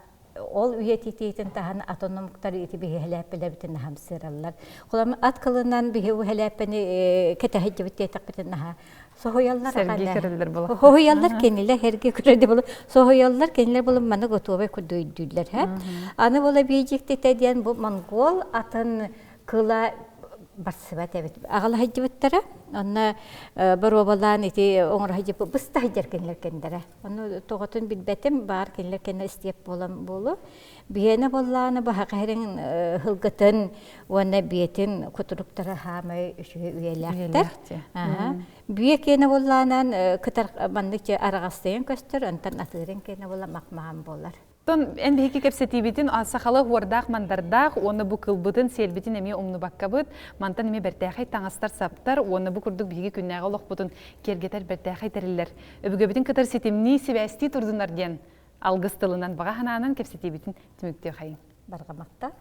ол үйэтитиитин таһан атын омуктар ити биһи хэлээппэлэрбитин наһамсыыраллар. Холом ат кылынан биһи бу хэлээппэни кэтэһиддибит диэтэхпитин наһаа соһуйаллар. Сэргии көрөллөр була. Соһуйаллар кинилэр сэргии көрөллөр була. Соһуйаллар кинилэр була маны готовай курдук өйдүүллэр һэ. Аны була биидьиктитэ диэн бу монгол атын кыла барсыбат эбит. Аҕала сылдьыбыттара. Онно боруобалаан ити оҥоро сылдьыбыт быста сылдьар кинилэр кендэрэ. Ону тоҕотун билбэтим, баар кинилэр кэннэ истиэп буолан буолу. Биһиэнэ буоллааны баһака иһэрин һылгытын уонна биэтин кутуруктара хаамай үчүгэй үйэлээхтэр. Биэ киэнэ буоллаанан кытар маннык араҕастыйан көстөр, онтон атыырын киэнэ буола махмахан буолар. Оттон эн биһиги кэпсэтиибитин сахалы уордаах-мандардаах уонна бу кылбытын, сиэлбитин эмиэ умнубаккабыт. Мантан эмиэ бэртээхэй таҥастар-саптар уонна бу курдук биһиги күннээҕи олохпутун киэргэтэр бэртээхэй тэриллэр. Өбүгэбитин кытары ситимнии, сибээстии турдунар диэн алгыс тылынан баҕа санаанан кэпсэтиибитин түмүктүөхайыҥ. Барҕамахта.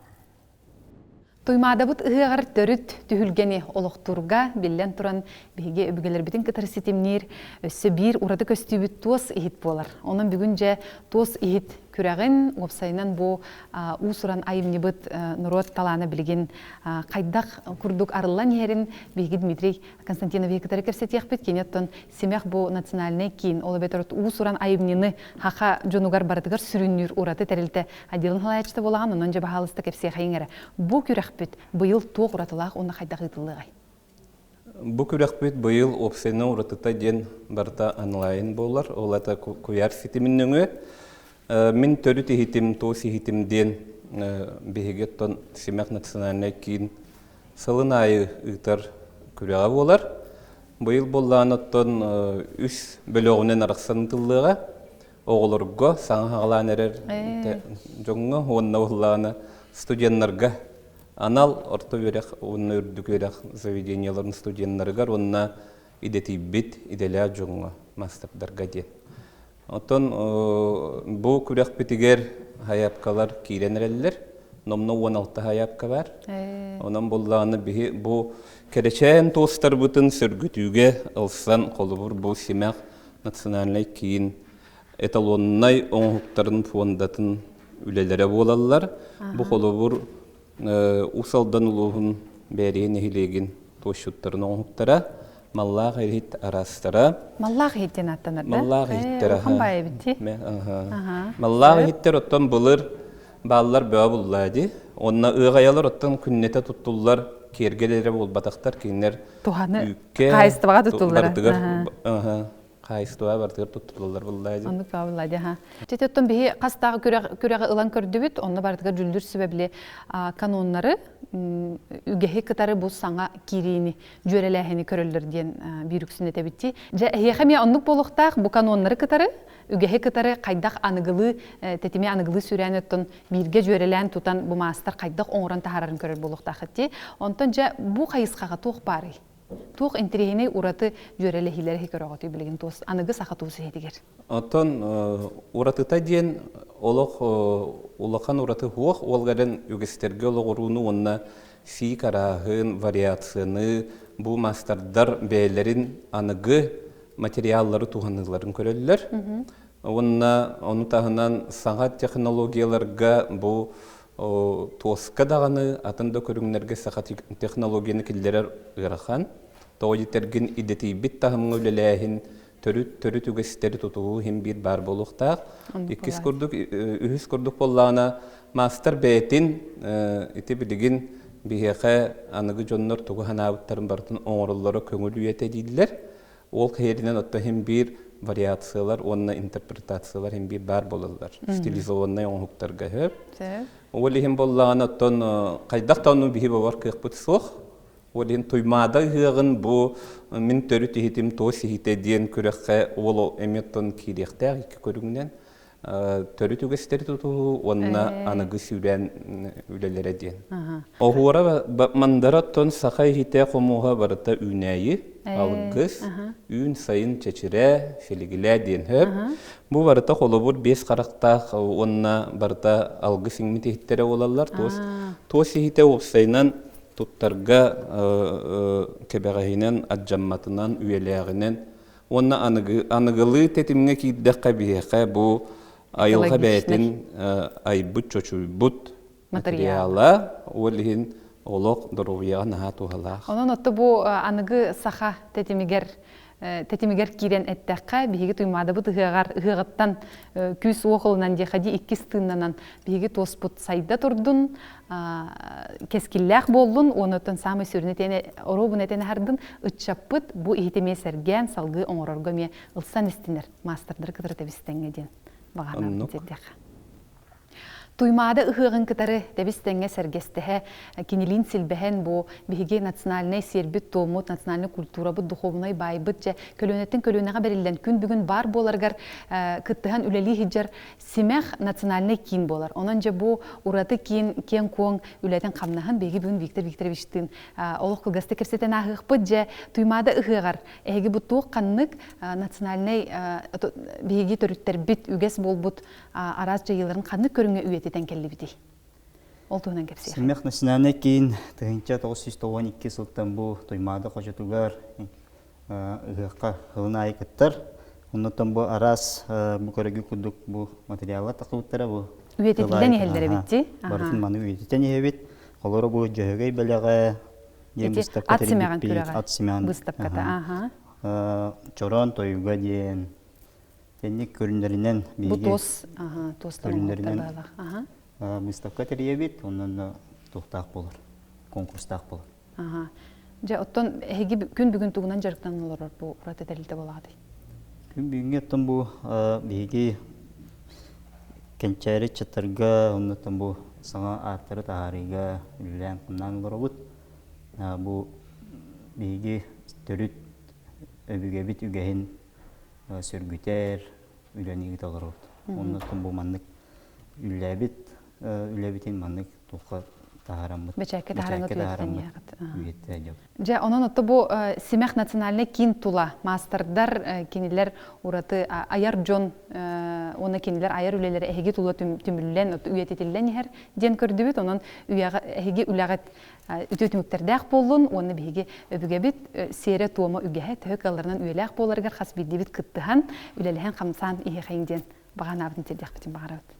Туймаадабыт ыһыаҕар төрүт түһүлгэни олохтуурга биллэн туран биһиги өбүгэлэрбитин кытары ситимниир өссө биир ураты көстүүбүт туос иһит буолар. Онон бүгүн дьэ туос иһит күрэҕин уопсайынан бу уус-уран айымньыбыт норуот талаана билигин хайдах курдук арыллан иһэрин биһиги Дмитрий Константиновиһы кытары кэпсэтиэхпит. Кини оттон Симэх бу национальнай киин, ол эбэтэр уус-уран айымньыны хаха дьонугар барытыгар сүрүннүүр ураты тэрилтэ отделын салайааччыта буолаҕын, онон дьэ баһаалыста кэпсиэхэйиҥ эрэ. Бу күрэхпит быйыл туох уратылаах уонна хайдах ыытыллыаҕай? Бу күрэхпит быйыл уопсайынан уратыта диэн барыта онлайн буолар. Ол это куйаар ситимин нөҥүө. Мин төрүт иһитим, туос иһитим диэн биһиги оттон Симэх национальнай киин сылын аайы ыытар күрэҕэ буолар. Быйыл буоллаҕына оттон үс бөлөҕүнэн арахсан ыытыллыаҕа. Оҕолорго саҥа хаҕалаан эрэр дьоҥҥо уонна буоллаҕына студеннарга анал орто үөрэх уонна үрдүк үөрэх заведениеларын студеннарыгар уонна идэтийбит идэлээх дьоҥҥо маастардарга диэн. Оттон бу күрэхпитигэр хайаапкалар киирэн эрэллэр. Номно 16 хайаапка бар. Онон буллаҕына биһи бу кэрэчээн туостарбытын сөргүтүүгэ ылсан холобур бу Симэх национальнай киин эталоннай оҥоһуктарын фондатын үлэлэрэ буолаллар. Бу холобур Уус Алдан улууһун Бээрийэ нэһилиэгин туосчуттарын оҥоһуктара, маллаах иһит араастара. Маллаах иһит диэн ааттанар да? Маллаах иһиттэр. Улахан баай эбит дии. Маллаах иһиттэр оттон былыр бааллар бөҕө буллаа дии. Онно ыаҕайалар оттон күннэтэ туттуллар киэргэлэрэ буолбатахтар кинилэр туһаны хаһаайыстыбаҕа туттуллара. Барытыгар хаайыстыба барытыгар туттуллар буллаа дии. Оннук буллаа дии. Чэ оттон биһи хастааҕы күрэҕи ылан көрдүбүт, онно барытыгар дьүллүр сүбэ били каноннары үгэһи кытары бу саҥа киириини дьүөрэлээһини көрөллөр диэн биир үксүн этэбит дии. Дьэ эһиэхэ эмиэ оннук буолуохтаах бу каноннары кытары үгэһи кытары хайдах аныгылыы тэтими аныгылыы сүүрээн оттон бииргэ дьүөрэлээн тутан бу маастар хайдах оҥорон таһаарарын көрөр буолуохтаахыт дии. Онтон дьэ бу хайысхаҕа туох баарый? Туох интэриэһинэй ураты дьүөрэлэһиилэри көрөҕүтүй билигин туос аныгы саха туус иһитигэр? Оттон уратыта диэн олох улахан ураты суох, ол эрэн үгэстэргэ олоҕурууну уонна сиик арааһын, вариацияны бу маастардар бэйэлэрин аныгы материаллары туһаныыларын көрөллөр. Уонна ону таһынан саҥа технологияларга бу туоска даҕаны атын да көрүҥнэргэ саха технологияны киллэрэр ыарахан. Тоҕо диэтэргин идэтийбит таһымҥа үлэлээһин төрүт төрүт үгэстэри тутуһуу иһин биир баар буолуохтаах. Иккис курдук, үһүс курдук буоллаҕына, маастар бэйэтин ити билигин биһиэхэ аныгы дьоннор тугу санаабыттарын барытын оҥороллоро көҥүл үйэтэ дииллэр. Ол кэһиэринэн отто иһин биир вариациялар уонна интерпретациялар иһин биир баар буолаллар. Стилизованнай оҥоһуктарга сөп. Ол иһин буоллаҕына оттон хайдах да ону биһи бобор кыахпыт суох. Ол иһин Туймаада ыһыаҕын бу мин төрүт иһитим туос иһитэ диэн күрэххэ уол эмиэ оттон киириэхтээх икки көрүҥүнэн төрүт үгэстэри тутуһуу уонна аныгы сүүрээн үлэлэрэ диэн. Оһуора мандара оттон саха иһитэ хомуоһа барыта үүнээйи, алгыс, үүн сайын чэчирэ, силигилээ диэн хөп. Бу барыта холобур биэс харахтаах уонна барыта алгыс иҥмит иһиттэрэ буолаллар. Туос, туос иһитэ уопсайынан туттарга кэбэҕэһинэн, ардьамматынан, үйэлээҕинэн уонна аныгылыы тэтимҥэ киирдэххэ биһиэхэ бу айылҕа бэйэтин айбыт, чочуйбут материала, ол иһин олох доруобуйаҕа наһаа туһалаах. Онон отто бу аныгы саха тэтимигэр тэтимигэр киирэн эттэххэ, биһиги Туймаадабыт ыһыаҕар ыһыаҕыттан күүс-уох ылынан диэхэ дии иккис тыыннанан биһиги туоспут сайда турдун, кэскиллээх буоллун, уонна саамай сүрүнэ этэн оруобуна этэн аһардын, ыччаппыт бу иһити эмиэ сэргээн салгыы оҥорорго эмиэ ылсан истинэр маастардары кытары тэбистэҥҥэ диэн баҕанаабын тиэрдиэххэ. Туймаада ыһыаҕын кытары тэбис-тэҥҥэ сэргэстэһэ, кинилиин силбэһэн бу биһиги национальнай сиэрбит-туоммут, национальнай культурабыт, духовнай баайбыт дьэ көлүөнэттэн көлүөнэҕэ бэриллэн күн бүгүн баар буоларыгар кыттыһан үлэлии сылдьар Симэх национальнай киин буолар. Онон дьэ бу ураты киин киэҥ-куоҥ үлэтин-хамнаһын биһиги бүгүн Виктор Викторовичтыын олох кылгастык кэпсэтэн ааһыахпыт. Дьэ Туймаада ыһыаҕар эһиги бу туох ханнык национальнай биһиги төрүттэрбит үгэс буолбут араас дьайыыларын ханнык көрүҥҥэ үйэтитэн кэллибитий? Ол туһунан кэпсиэх. Симэх национальнай киин 1992 сылтан бу Туймаада хочотугар ыһыахха сылын аайы кыттар. Оннуттан бу араас бу көрөгү курдук бу материаллар тахсыбыттара бу үйэтитиллэн иһэллэр эбит дии. Барытын маны үйэтитэн иһэбит. Холоро бу Дьөһөгөй бэлэҕэ диэн выставка ат симэҕин күрэҕэ. Ат симэҕин выставката. Аха. Чороон тойуга диэн Тэнник көрүннэринэн Бу туос, туос көрүннэринэн выставка тэрийэбит, онон туохтаах буолар, конкурстаах буолар. Аха. Дьэ, оттон эһиги күн бүгүн тугунан дьарыктанан олорор бу ураты тэрилтэ буолаҕытый? Күн бүгүҥҥэ оттон бу биһиги кэнчээри ыччаттарга, оннуттан бу саҥа ааттары таһаарыыга үлэлээн-хамнаан олоробут. Бу биһиги төрүт өбүгэбит үгэһин сөргүтэр үлэни ыыта олоробут. Оннуттан бу маннык үлэлээбит үлэбитин маннык туохха таһаараммыт. Бэчээккэ таһаараммыт Дьэ, онон отто бу Симэх национальнай киин тула маастардар кинилэр ураты айар дьон уонна кинилэр айар үлэлэрэ эһиги тула түмүллэн, үйэтитиллэн иһэр диэн көрдүбүт. Онон эһиги үлэҕит үтүө түмүктэрдээх буоллун уонна биһиги өбүгэбит сиэрэ-туома үгэһэ төһө кыалларынан үйэлээх буоларыгар хас биирдиибит кыттыһан, үлэлэһэн, хамсаан иһиэхэйиҥ диэн баҕа санаабытын тиэрдиэхпитин баҕарабыт.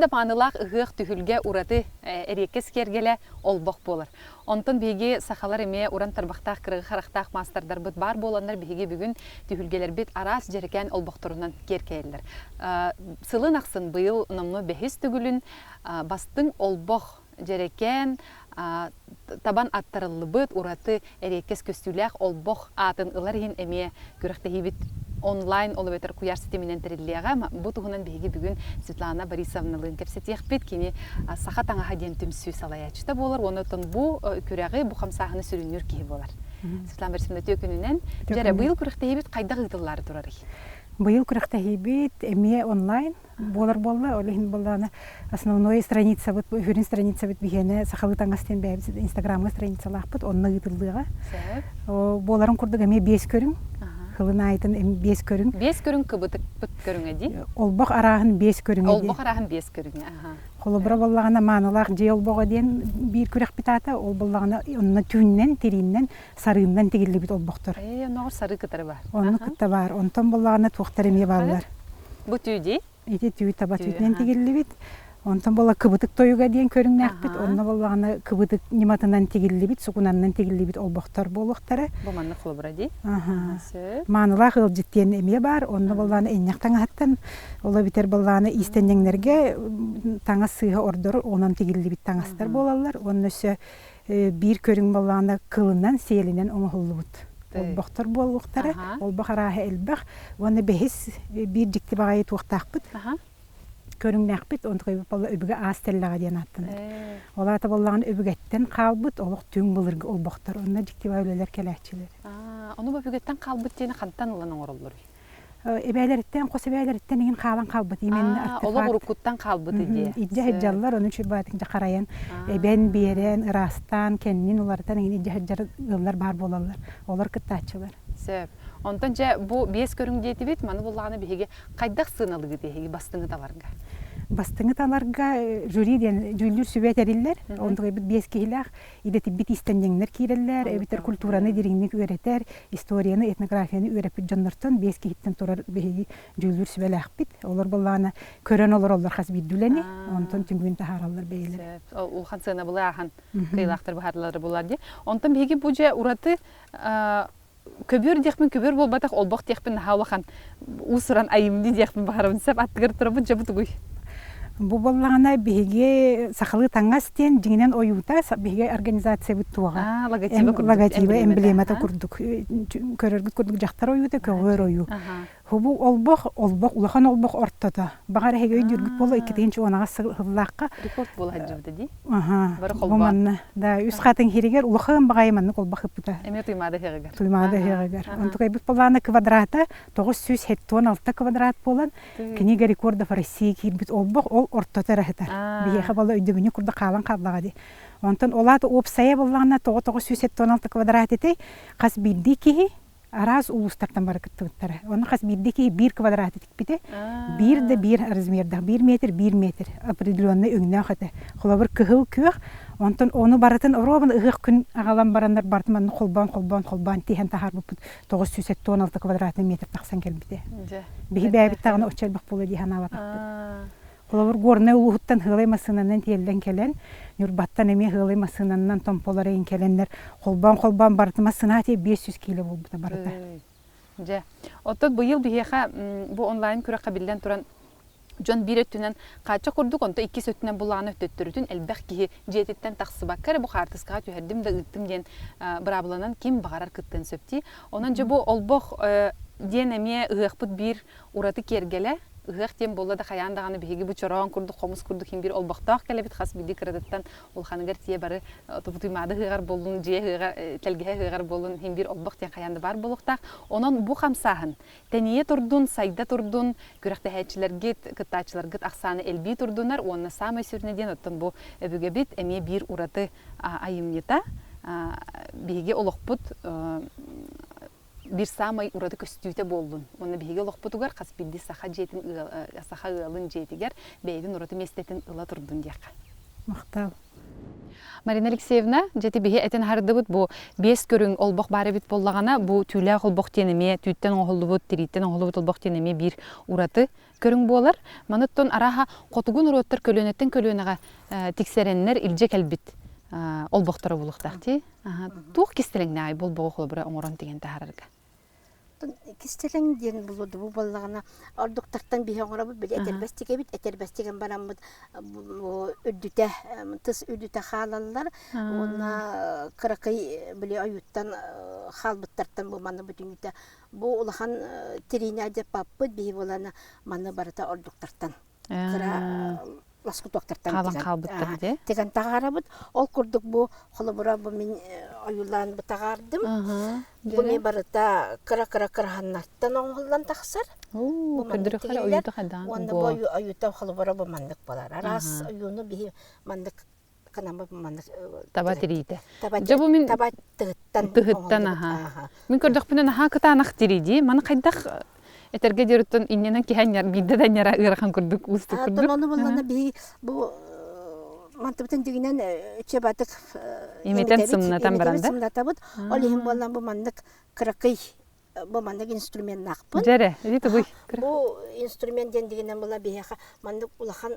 Хайа да маанылаах ыһыах түһүлгэ ураты эриэккэс киэргэлэ олбох буолар. Онтон биһиги сахалар эмиэ уран тарбахтаах кырыгы харахтаах маастардарбыт баар буоланнар биһиги бүгүн түһүлгэлэрбит араас дьэрэкээн олбохторунан киэркэйэллэр. Сылын ахсын быйыл номнуо бэһис төгүлүн бастыҥ олбох дьэрэкээн табан аттарыллыбыт ураты эриэккэс көстүүлээх олбох аатын ылар иһин эмиэ күрэхтэһиибит онлайн ол эбэтэр куйаар ситиминэн тэриллиэҕэ. Бу туһунан биһиги бүгүн Светлана Борисовналыын кэпсэтиэхпит. Кини Саха таҥаһа диэн түмсүү салайааччыта буолар уонна оттон бу күрэҕи, бу хамсааһыны сүрүннүүр киһи буолар. Светлана Борисовна, үтүө күнүнэн. Дьэрэ, быйыл күрэхтэһиибит хайдах ыытыллаары турарый? Быйыл күрэхтэһиибит эмиэ онлайн буолар буолла. Ол иһин буоллаҕына основной страницабыт, сүрүн страницабыт биһиэнэ сахалыы таҥас диэн бэйэбит инстаграмҥа страницалаахпыт, онно ыытыллыаҕа. Буоларын курдук эмиэ биэс көрүҥ. Хылын аайытын биэс көрүҥ. Биэс көрүҥ кыбытыкпыт көрүҥэ дии. Олбох арааһын биэс көрүҥэ дии. Олбох арааһын биэс көрүҥэ. Холобура буоллаҕына маанылаах дьиэ олбоҕо диэн биир күрэхпит аата, ол буоллаҕына онно түүннэн, тирииннэн, сарыыннан тигиллибит олбохтор. Ээ, онноҕор сарыы кытары баар. Онно кытта баар. Онтон буоллаҕына туохтар эмиэ бааллар. Бу түү дии? Ити түү таба түүтүнэн тигиллибит. Онтон буолла кыбытык тойуга диэн көрүҥнээхпит. Онно буоллаҕына кыбытык ньыматынан тигиллибит, сукунаннан тигиллибит олбохтор буолуохтара. Бу маннык холобура дии. Маанылаах ыалдьыт диэн эмиэ баар. Онно буоллаҕына инньэх таҥаһыттан, ол эбэтэр буоллаҕына иистэнньэҥнэргэ таҥас сыыһа ордор онон тигиллибит таҥастар буолаллар. Уонна өссө биир көрүҥ буоллаҕына кылынан, сиэлинэн оҥоһуллубут олбохтор буолуохтара. Олбох арааһа элбэх. Уонна бэһис биир дьикти баҕайы туохтаахпыт көрүҥнээхпит. Онтукайбыт буолла өбүгэ аас тэллэҕэ диэн ааттанар. Ол аата буоллаҕына өбүгэттэн хаалбыт олох түҥ былыргы олбохтор. Онно дьикти баҕайы үлэлэр кэлээччилэр. Ону өбүгэттэн хаалбыт диэни хантан ылан оҥороллоруй? Эбээлэриттэн, хос эбээлэриттэн иҥин хаалан хаалбыт именно артефакт. Олох уруккуттан хаалбыт идея. Илдьэ сылдьаллар, ону чуйбаатын харайан, эбэн, биэрэн, ыраастаан, кэннин уларытан иҥин илдьэ сылдьар ыаллар баар буолаллар. Олор кыттааччылар. Сөп. Онтон дьэ бу биэс көрүҥ диэтибит, маны буллаҕына биһиги хайдах сыаналыгыт эһиги бастыҥы таларга? Бастыҥы таларга жюри диэн дьүүллүүр сүбэ тэриллэр. Онтукайбыт биэс киһилээх идэтийбит иистэнньэҥнэр киирэллэр, эбэтэр культураны дириҥник үөрэтэр, историяны, этнографияны үөрэппит дьоннортон биэс киһиттэн турар биһиги дьүүллүүр сүбэлээхпит. Олор буоллаҕына көрөн олороллор хас биирдии үлэни, онтон түмүгүн таһаараллар бэйэлэрэ. Улахан сыанабылы ааһан кыайыылаахтар быһаарыллара буолар дии. Онтон биһиги бу дьэ ураты көбүөр диэхпин көбүөр буолбатах олбох диэхпин наһаа улахан уус-уран айымньы диэхпин баҕарабын сөп аттыгар турабыт дьэ бу тугуй Бу буоллаҕына биһиги сахалыы таҥас диэн дьиҥинэн ойуута биһиги организациябыт туоҕа. Логотиба курдук. Логотиба, эмблемата курдук. Көрөргүт курдук дьахтар ойуута, көҕүөр ойуу. Бу олбох, олбох, улахан олбох ортото. Баҕар эһиги өйдүүргүт буолуо 2018 сыллаахха. Рекорд буола сылдьыбыта дии. Аха. Бу манна, да, үс хатын хиригэр улахан баҕайы маннык олбох ыппыта. Эмиэ Туймаада ыһыаҕыгар. Туймаада ыһыаҕыгар. Онтукайбыт былаана квадрата 976 квадрат буолан, Книга рекордов России киирбит олбох ол ортото эрэ сытар. Биһиэхэ буолла өйдөбүнньүк курдук хаалан хааллаҕа дии. Онтон ол аата уопсайа буоллаҕына тоҕо 976 квадрат этэй хас биирдии киһи араас улуустартан бары кыттыбыттара. Онно хас биирдии киһи биир квадраты тикпитэ. Биир да биир размердаах, биир метр, биир метр определенный өҥнөөх этэ. Холобур, кыһыл күөх, онтон ону барытын оруобуна ыһыах күн аҕалан бараннар барытын манна холбоон, холбоон, холбоон тиһэн таһаарбыппыт 976 квадратный метр тахсан кэлбитэ. Биһи бэйэбит даҕаны оччо элбэх буолуо дии санаабатахпыт. Холобур, Горнай улууһуттан Һыалай массыынанан тиэллэн кэлэн, Ньурбаттан эмиэ Һыалай массыынанан Томполор эйин кэлэннэр холбоон-холбоон барыта массыына тиэ 500 киилэ буолбута барыта. Дьэ, оттон быйыл биһиэхэ бу онлайн күрэххэ биллэн туран дьон биир өттүнэн хааччах курдук, онто иккис өттүнэн булааны төттөрүтүн элбэх киһи дьиэтиттэн тахсыбакка эрэ бу хаартыскаҕа түһэрдим да ыыттым диэн быраабыланан ким баҕарар кыттыан сөп дии. Онон дьэ бу олбох диэн эмиэ ыһыахпыт биир ураты киэргэлэ ыһыах диэн буолла да хайаан даҕаны биһиги бу чороон курдук хомус курдук иһин биир олбохтоох кэлэбит хас биирдии кыратыттан улаханыгар тиийэ бары тубутуймаады ыһыаҕар буоллун дьиэ ыһыаҕа тэлгэһэ ыһыаҕар буоллун иһин биир олбох диэн хайаан да баар буолуохтаах онон бу хамсааһын тэнийэ турдун сайда турдун күрэхтэһээччилэргит кыттааччыларгыт ахсаана элбии турдунар уонна саамай сүрүнэ диэн оттон бу өбүгэбит эмиэ биир ураты айымньыта биһиги олохпут биир саамай ураты көстүүтэ буоллун уонна биһиги олохпутугар хас биирдии саха дьиэтин саха ыалын дьиэтигэр бэйэтин ураты миэстэтин ыла турдун диэххэ. Махтал. Марина Алексеевна, дьэти биһи этин аһардыбыт бу биэс көрүҥ олбох баар эбит буоллаҕына, бу түүлээх олбох диэн эмиэ түүттэн оҥоһуллубут, тирииттэн оҥоһуллубут олбох диэн эмиэ биир ураты көрүҥ буолар. Маныттан арааһа хотугу норуоттар көлүөнэттэн көлүөнэҕэ тиксэрэннэр илдьэ кэлбит олбохторо буолуохтаах дии. Туох кистэлэҥнээҕий бу олбоҕу холобура оҥорон тигэн таһаарарга? Кистэлэҥ диэн булуду бу буоллаҕына ордуктартан биһи оҥоробут били этэрбэс тигэбит этэрбэс тигэн бараммыт үрдүтэ тыс үрдүтэ хаалаллар уонна кыракый били ойууттан хаалбыттартан бу манна бүтүннүүтэ бу улахан тириини адьаппаппыт биһи буолана манна барыта ордуктартан кыра лоскутуоктартан хаалан хаалбыттар дии тигэн таҕаарабыт ол курдук бу холобура бу мин ойуулаан бу таҕаардым бу ми барыта кыра-кыра кыраһаннартан оҥоһуллан тахсар бу маннык уонна бу ойуута холобура бу маннык болар араас ойууну биһи маннык Таба тириитэ. Дьэ бу мин таба тыһыттан тыһыттан аха. Мин көрдөхпүнэ наһаа кытаанах тирии дии. Маны хайдах этэргэ диэриттэн иннинэн киһи анньар биирдэ да анньара ыарахан курдук уустук курдук. Ону буллана биһи бу мантыбытын дигинэн чебатык имитэн сымнатан баран да сымнатабыт. Ол иһин буоллан бу маннык кыракый бу маннык инструменнаахпын. Дьэрэ, ити тугуй? Бу инструмент диэн дигинэн була биһиэхэ маннык улахан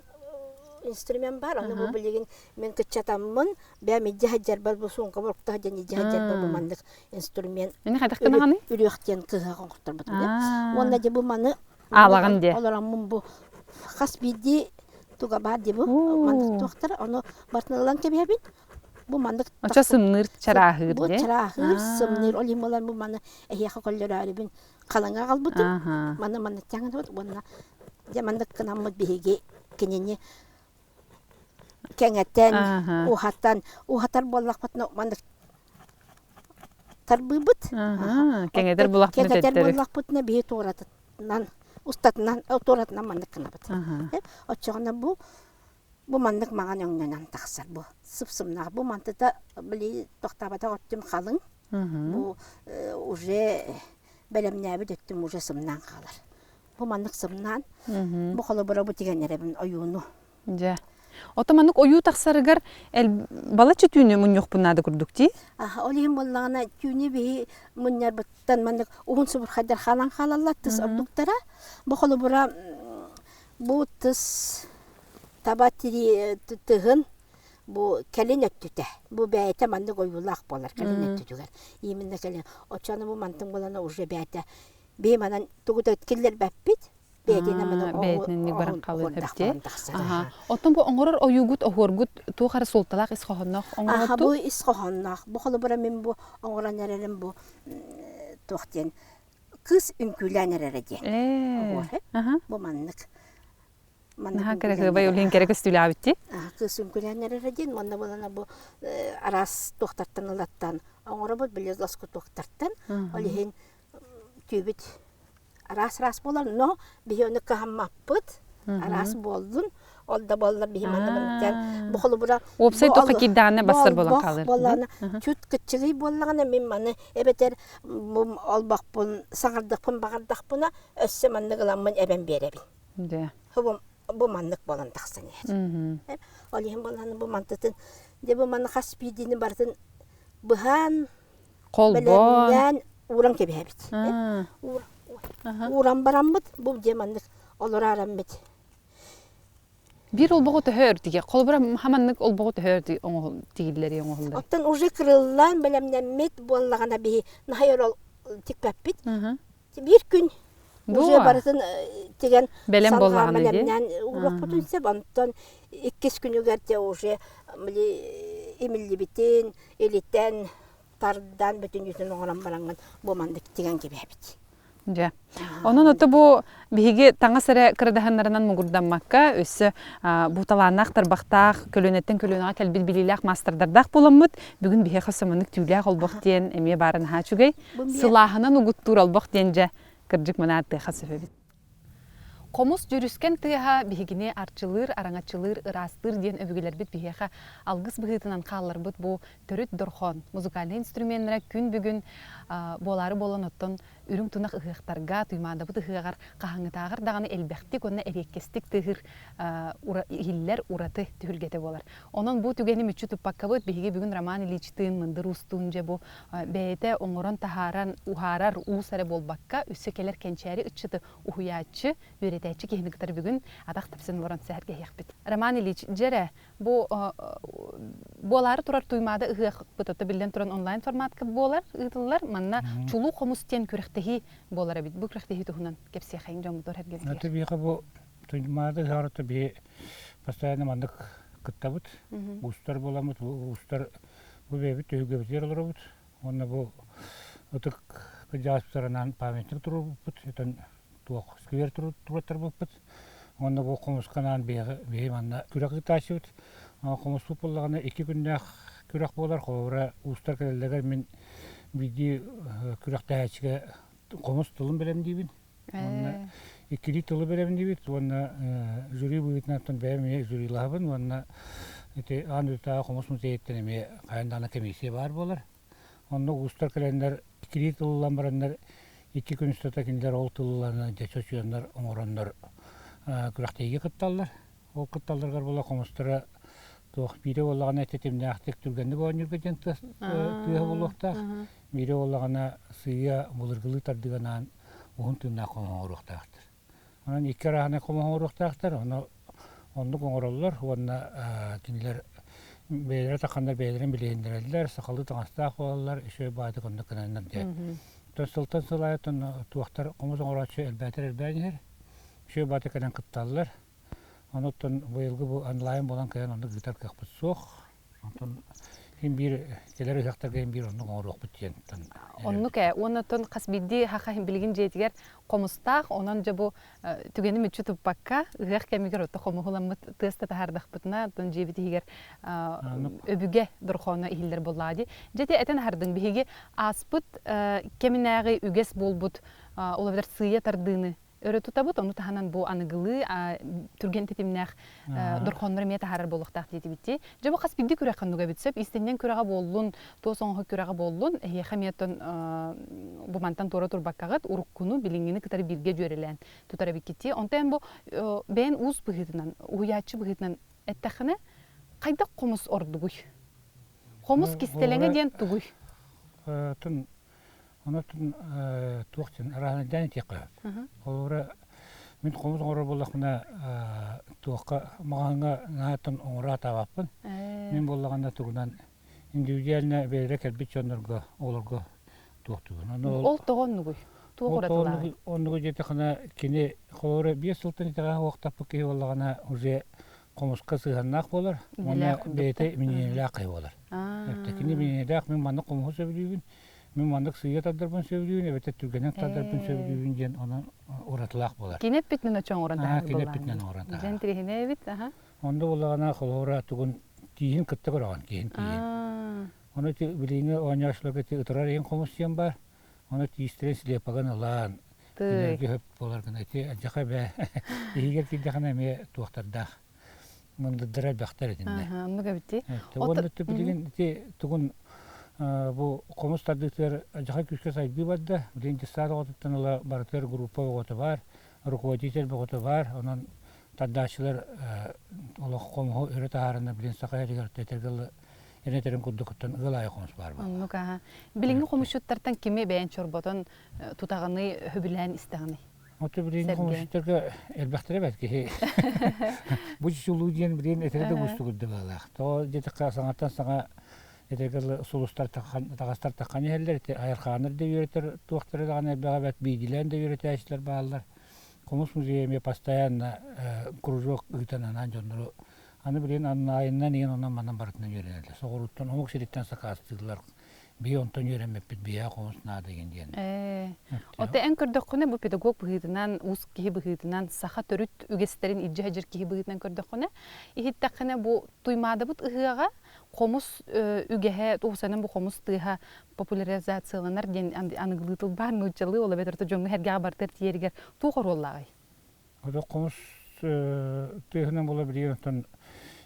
инструмент бар. Аны бу билигин мин кыччатаммын, бэйэм илдьэ сылдьарбар бу суумкабар укта сылдьан илдьэ сылдьарбар бу маннык инструмент Мини хайдах гынаҕыный? үрүөх диэн кыһыах оҥорторбутум. Уонна дьэ бу маны Аалаҕын диэ. Олороммун бу хас биирдии туга баар дии бу маннык туохтар ону бартын ылан кэбиһэбин. Бу маннык Очо сымныыр чарааһыыр Бу чарааһыыр, сымныыр. Ол иһин буолан бу маны эһиэхэ көллөрөөрүбүн халаҥа аҕалбытым. Маны манна тяҥныбыт уонна дьэ маннык гынаммыт биһиги кинини кэҥэтэн, уһатан, уһатар буоллахпытына маннык тарбыыбыт. Кэҥэтэр буоллахпытына Кэҥэтэр буоллахпытына биһи туоратынан, устатынан, туоратынан маннык гынабыт. Оччоҕуна бу Бу маннык маҥан өҥнөнөн тахсар бу сып-сымнаах. Бу мантыта били тохтооботох өттүм халыҥ. Бу уже бэлэмнээбит өттүм уже сымнаан хаалар. Бу маннык сымнаан, бу холобура бу тигэн эрэбин ойууну. Дьэ. Ото маннык ойуу тахсарыгар балачча түүнү мунньуохпун наада курдук дии? Аха, ол иһин буоллаҕына түүнү биһи мунньарбыттан маннык уһун субурхайдар хаалан хаалаллар тыс ордуктара. Бу холобура Бу тыс таба тирии тыһын бу кэлин өттүтэ. Бу бэйэтэ маннык ойуулаах буолар кэлин өттүтүгэр. Именно кэлин. Оччону бу мантын булана уже бэйэтэ биһи манан тугу да киллэрбэппит. Бэйэтинэн маны бэйэтинэн баран хаалыан сөп Оттон бу оҥорор ойуугут, оһуоргут туох эрэ суолталаах ис хоһоонноох оҥоротту? Бу ис хоһоонноох. Бу холобура мин бу оҥорон эрэрим бу туох диэн кыыс үҥкүүлээн эрэрэ диэн. Бу маннык. Наһаа кыраһыабай улин кэрэ көстүүлээбит дии. Кыыс үҥкүүлээн эрэрэ диэн уонна булана бу араас туохтартан ылаттан оҥоробут били лоскутуоктартан ол иһин түүбүт араас-араас буолар но биһи ону кыһаммаппыт араас буоллун ол да буоллар биһи манна мантан бу холобура уопсай тоққа киирдэҕинэ бассар буолан хаалар буоллаҕына чут кыччыгый буоллаҕына мин маны эбэтэр олбохпун саҥардыахпын баҕардахпына өссө маннык ыламмын эбэн биэрэбин дьэ бу маннык буолан тахсан иһэр ол иһин буоллаҕына бу мантытын дьэ бу маны хас биирдиини барытын быһаан холбоон бэлэмнээн ууран кэбиһэбит ууран бараммыт бу дьэ маннык олороораммыт Биир олбоҕу төһө өр тигэ? Холобура, хаманнык олбоҕу төһө өр тигиллэри оҥоһуллар? Оттон уже кырыллаан бэлэмнэммит буоллаҕына биһи наһай ол тикпэппит. Биир күн уже барытын тигэн бэлэм буоллаҕына бэлэмнээн уруохпутун сөп. Онтон иккис күнүгэр те уже имиллибитин, илитэн, тардан бүтүннүүтүн оҥорон бараҥҥын бу маннык тигэн кэбиһэбит. Дьэ. Онон ото бу биһиги таҥас эрэ кырадаһыннарынан муҥурдаммакка, өссө бу талааннаах тарбахтаах, көлүөнэттэн көлүөнэҕэ кэлбит билиилээх маастардардаах буоламмыт, бүгүн биһиэхэ сомонук түүлээх олбох диэн эмиэ баарын наһаа үчүгэй. Сылааһынан угуттуур олбох диэн дьэ, кырдьык мынааттыаха сөп эбит. Хомус дьүрүскэн тыаһа биһигини арчылыыр, араҥаччылыыр, ыраастыыр диэн өбүгэлэрбит биһиэхэ алгыс быһыытынан хаалларбыт бу төрүт дорхоон музыкальнай инструменнара күн бүгүн буолаары буолан оттон үрүҥ тунах ыһыахтарга, Туймаадабыт ыһыаҕар хаһааҥҥытааҕар даҕаны элбэхтик уонна эриэккэстик тыаһыыр иһиллэр ураты түһүлгэтэ буолар. Онон бу түгэни мүччү туппаккабыт биһиги бүгүн Роман Ильичтыын, Мындыр Уустуун дьэ бу бэйэтэ оҥорон таһааран уһаарар уус эрэ буолбакка, өссө кэлэр кэнчээри ыччаты уһуйааччы, үөрэтээччи киһини кытары бүгүн атах тэпсэн олорон сэһэргэһиэхпит. Роман Ильич, дьэ эрэ, бу буолаары турар Туймаада ыһыахпыт ото биллэн туран онлайн форматка буолар, ыытыллар. Манна чулуу хомус диэн күрэхтэһии буолар эбит. Бу күрэхтэһии туһунан кэпсиэхэйиҥ дьоммутугар эргэрбитигэр. Это биһиэхэ бу Туймаада ыһыаҕар ото биһи постоянно маннык кыттабыт. Уустар буоламмыт, уустар бу бэйэбит түһүлгэбитигэр олоробут. Уонна бу ытык кырдьаҕаспытынан памятник туруорбуппут. Итон туох сквер туруоттарбыппыт. Уонна бу хомусканаан биһи манна күрэх ыытааччыбыт. Хомуспут буоллаҕына икки күннээх күрэх буолар. Холобура, уустар кэлэллэригэр мин биирдии күрэхтэһээччигэ хомус тылын бэлэмниибин. Уонна иккилии тылы бэлэмниибит уонна жюри быһыытынан бэйэм эмиэ жюрилаһабын уонна ити аан дойдутааҕы хомус музейыттан эмиэ хайаан даҕаны комиссия баар буолар. Онно уустар кэлэннэр иккилии тыллан бараннар икки күн устата кинилэр ол тылларынан дьэ чочуйаннар оҥороннор күрэхтэһиигэ кытталлар. Ол кытталларыгар буола хомустара туох биирэ буоллаҕына тэтимнээхтик түргэнник оонньуурга диэн тыаһа буолуохтаах. Биирэ буоллаҕына сыыйа былыргылыы тардыганаан уһун тыыннаах хомуһу оҥоруохтаахтар. Онон икки арааһынай хомуһу оҥоруохтаахтар. Ону оннук оҥороллор уонна кинилэр бэйэлэрэ тахханнар бэйэлэрин билиһиннэрэллэр, сахалыы таҥастаах буолаллар, үчүгэй баайдык оннук гынаннар диэн. Оттон сылтан сыл аайы туохтар хомус оҥорооччу элбээтэр элбээн иһэр. Үчүгэй баайдык кэлэн кытталлар. Онуттан быйылгы бу онлайн буолан кэлэн оннук ыытар кыахпыт суох. Онтон син биир кэлэр ыһыахтарга син биир оннук оҥоруохпут диэн Оннук ээ. Уонна оттон хас биирдии хаха билигин дьиэтигэр хомустаах, онон дьэ бу түгэни мүччү туппакка, ыһыах кэмигэр ото хомуһуламмыт тыас да таһаардахпытына, оттон дьиэбит иһигэр өбүгэ дорхооно иһиллэр буоллаҕа дии. Дьэ ити этэн аһардыҥ, биһиги ааспыт кэминээҕи үгэс буолбут ол эбэтэр сыыйа тардыыны өрө тутабыт, ону таһынан бу аныгылыы түргэн тэтимнээх дорхооннор эмиэ таһаарар буолуохтаах диэтибит дии. Дьэ бу хас биирдии күрэх ханныга эбит сөп, иистэнньэҥ күрэҕэ буоллун, туос оҥоһук күрэҕэ буоллун, эһиэхэ эмиэ оттон бу мантан туора турбаккаҕыт, уруккуну, билиҥҥини кытары бииргэ дьүөрэлээн тутар эбиккит дии. Онтон эн бу бэйэн уус быһыытынан, уһуйааччы быһыытынан эттэххинэ, хайдах хомус ордугуй? Хомус кистэлэҥэ диэн тугуй? Онон туох диэн арааһынайдаан этиэххэ сөп. Холобура, мин хомус оҥорор буоллахпына туохха маҕаһыыҥҥа наһааттан оҥоро сатаабаппын. Мин буоллаҕына тугунан индивидуально бэйэлэрэ кэлбит дьоннорго, оҕолорго туохтуубун. Ол тоҕо оннугуй? Туох уратылааҕый? Оннугу диэтэххинэ кини холобура биэс сылтан итэҕэһэ уохтаппыт киһи буоллаҕына уже хомуска сыһыаннаах буолар уонна бэйэтэ миниилээх киһи буолар. Кини миниилээх мин маннык хомуһу сөбүлүүбүн, мин маннык сыыйа тардарбын сөбүлүүбүн эбэтэр түргэнник тардарбын сөбүлүүбүн диэн онон уратылаах буолар. Кини эппитинэн очо оҥорон таһаар Кини эппитинэн оҥорон таһаар. Дьэн тириһинэ эбит, аха. Онно буоллаҕына холобура тугун тииһин кытта көрөҕүн, киһин тииһин. Ону ити билиҥҥи оонньооччуларга ити ытырар иһин хомус диэн баар. Ону тиистэрин слепогын ылан, кинилэргэ хөп буолар гына ити алдьархай бээ иһигэр киирдэхинэ эмиэ туохтардаах мындырдара элбэхтэр итиннэ. Оннук эбит дии. Уонна билигин ити тугун бу хомус тардыытыгар алдьархай күүскэ сайдыы барда. Билигин детсад оҕотуттан ыла барытыгар группа оҕото баар, руководитель бөҕөтө баар. Онон тардааччылар олох хомуһу өрө таһаарана билигин саха сиригэр этэргэ эрэтэрин курдук ыал аайы хомус баар буолла. Оннук аха. Билиҥҥи хомусчуттартан кими бэйэн чорботон тутаҕыный, сөбүлээн истэҕиний? Ото билиҥҥи хомусчуттарга элбэхтэрэ бэрт киһи. Бу чулуу диэн билигин этэрэ да уустугурда баалаах. Тоҕо диэтэххэ саҥаттан саҥа этэргэ сулустар таҕастар таххан иһэллэр, ити айархааннар да үөрэтэр туохтара даҕаны элбэҕэ бэрт биирдиилээн да үөрэтээччилэр бааллар. Хомус музейа эмиэ постоянно кружок ыытан анаан дьоннору Аны билигин аннаайынан иһин онон манан барытынан үөрэнэллэр. Соҕурууттан омук сириттэн сакаастыыллар. Биһи онтон үөрэммиппит, биһиэхэ хомус наада диэн диэн. Оттон эн көрдөххүнэ бу педагог быһыытынан, уус киһи быһыытынан, саха төрүт үгэстэрин илдьэ сылдьар киһи быһыытынан көрдөххүнэ, иһиттэххинэ бу Туймаадабыт ыһыаҕа хомус үгэһэ, туһусанан бу хомус тыаһа популяризацияланар диэн аныгылыы тыл баар нууччалыы, ол эбэтэр дьоҥҥо-сэргэҕэ барытыгар тиийэригэр туох оруоллааҕый? Ото хомус тыаһынан буола билигин оттон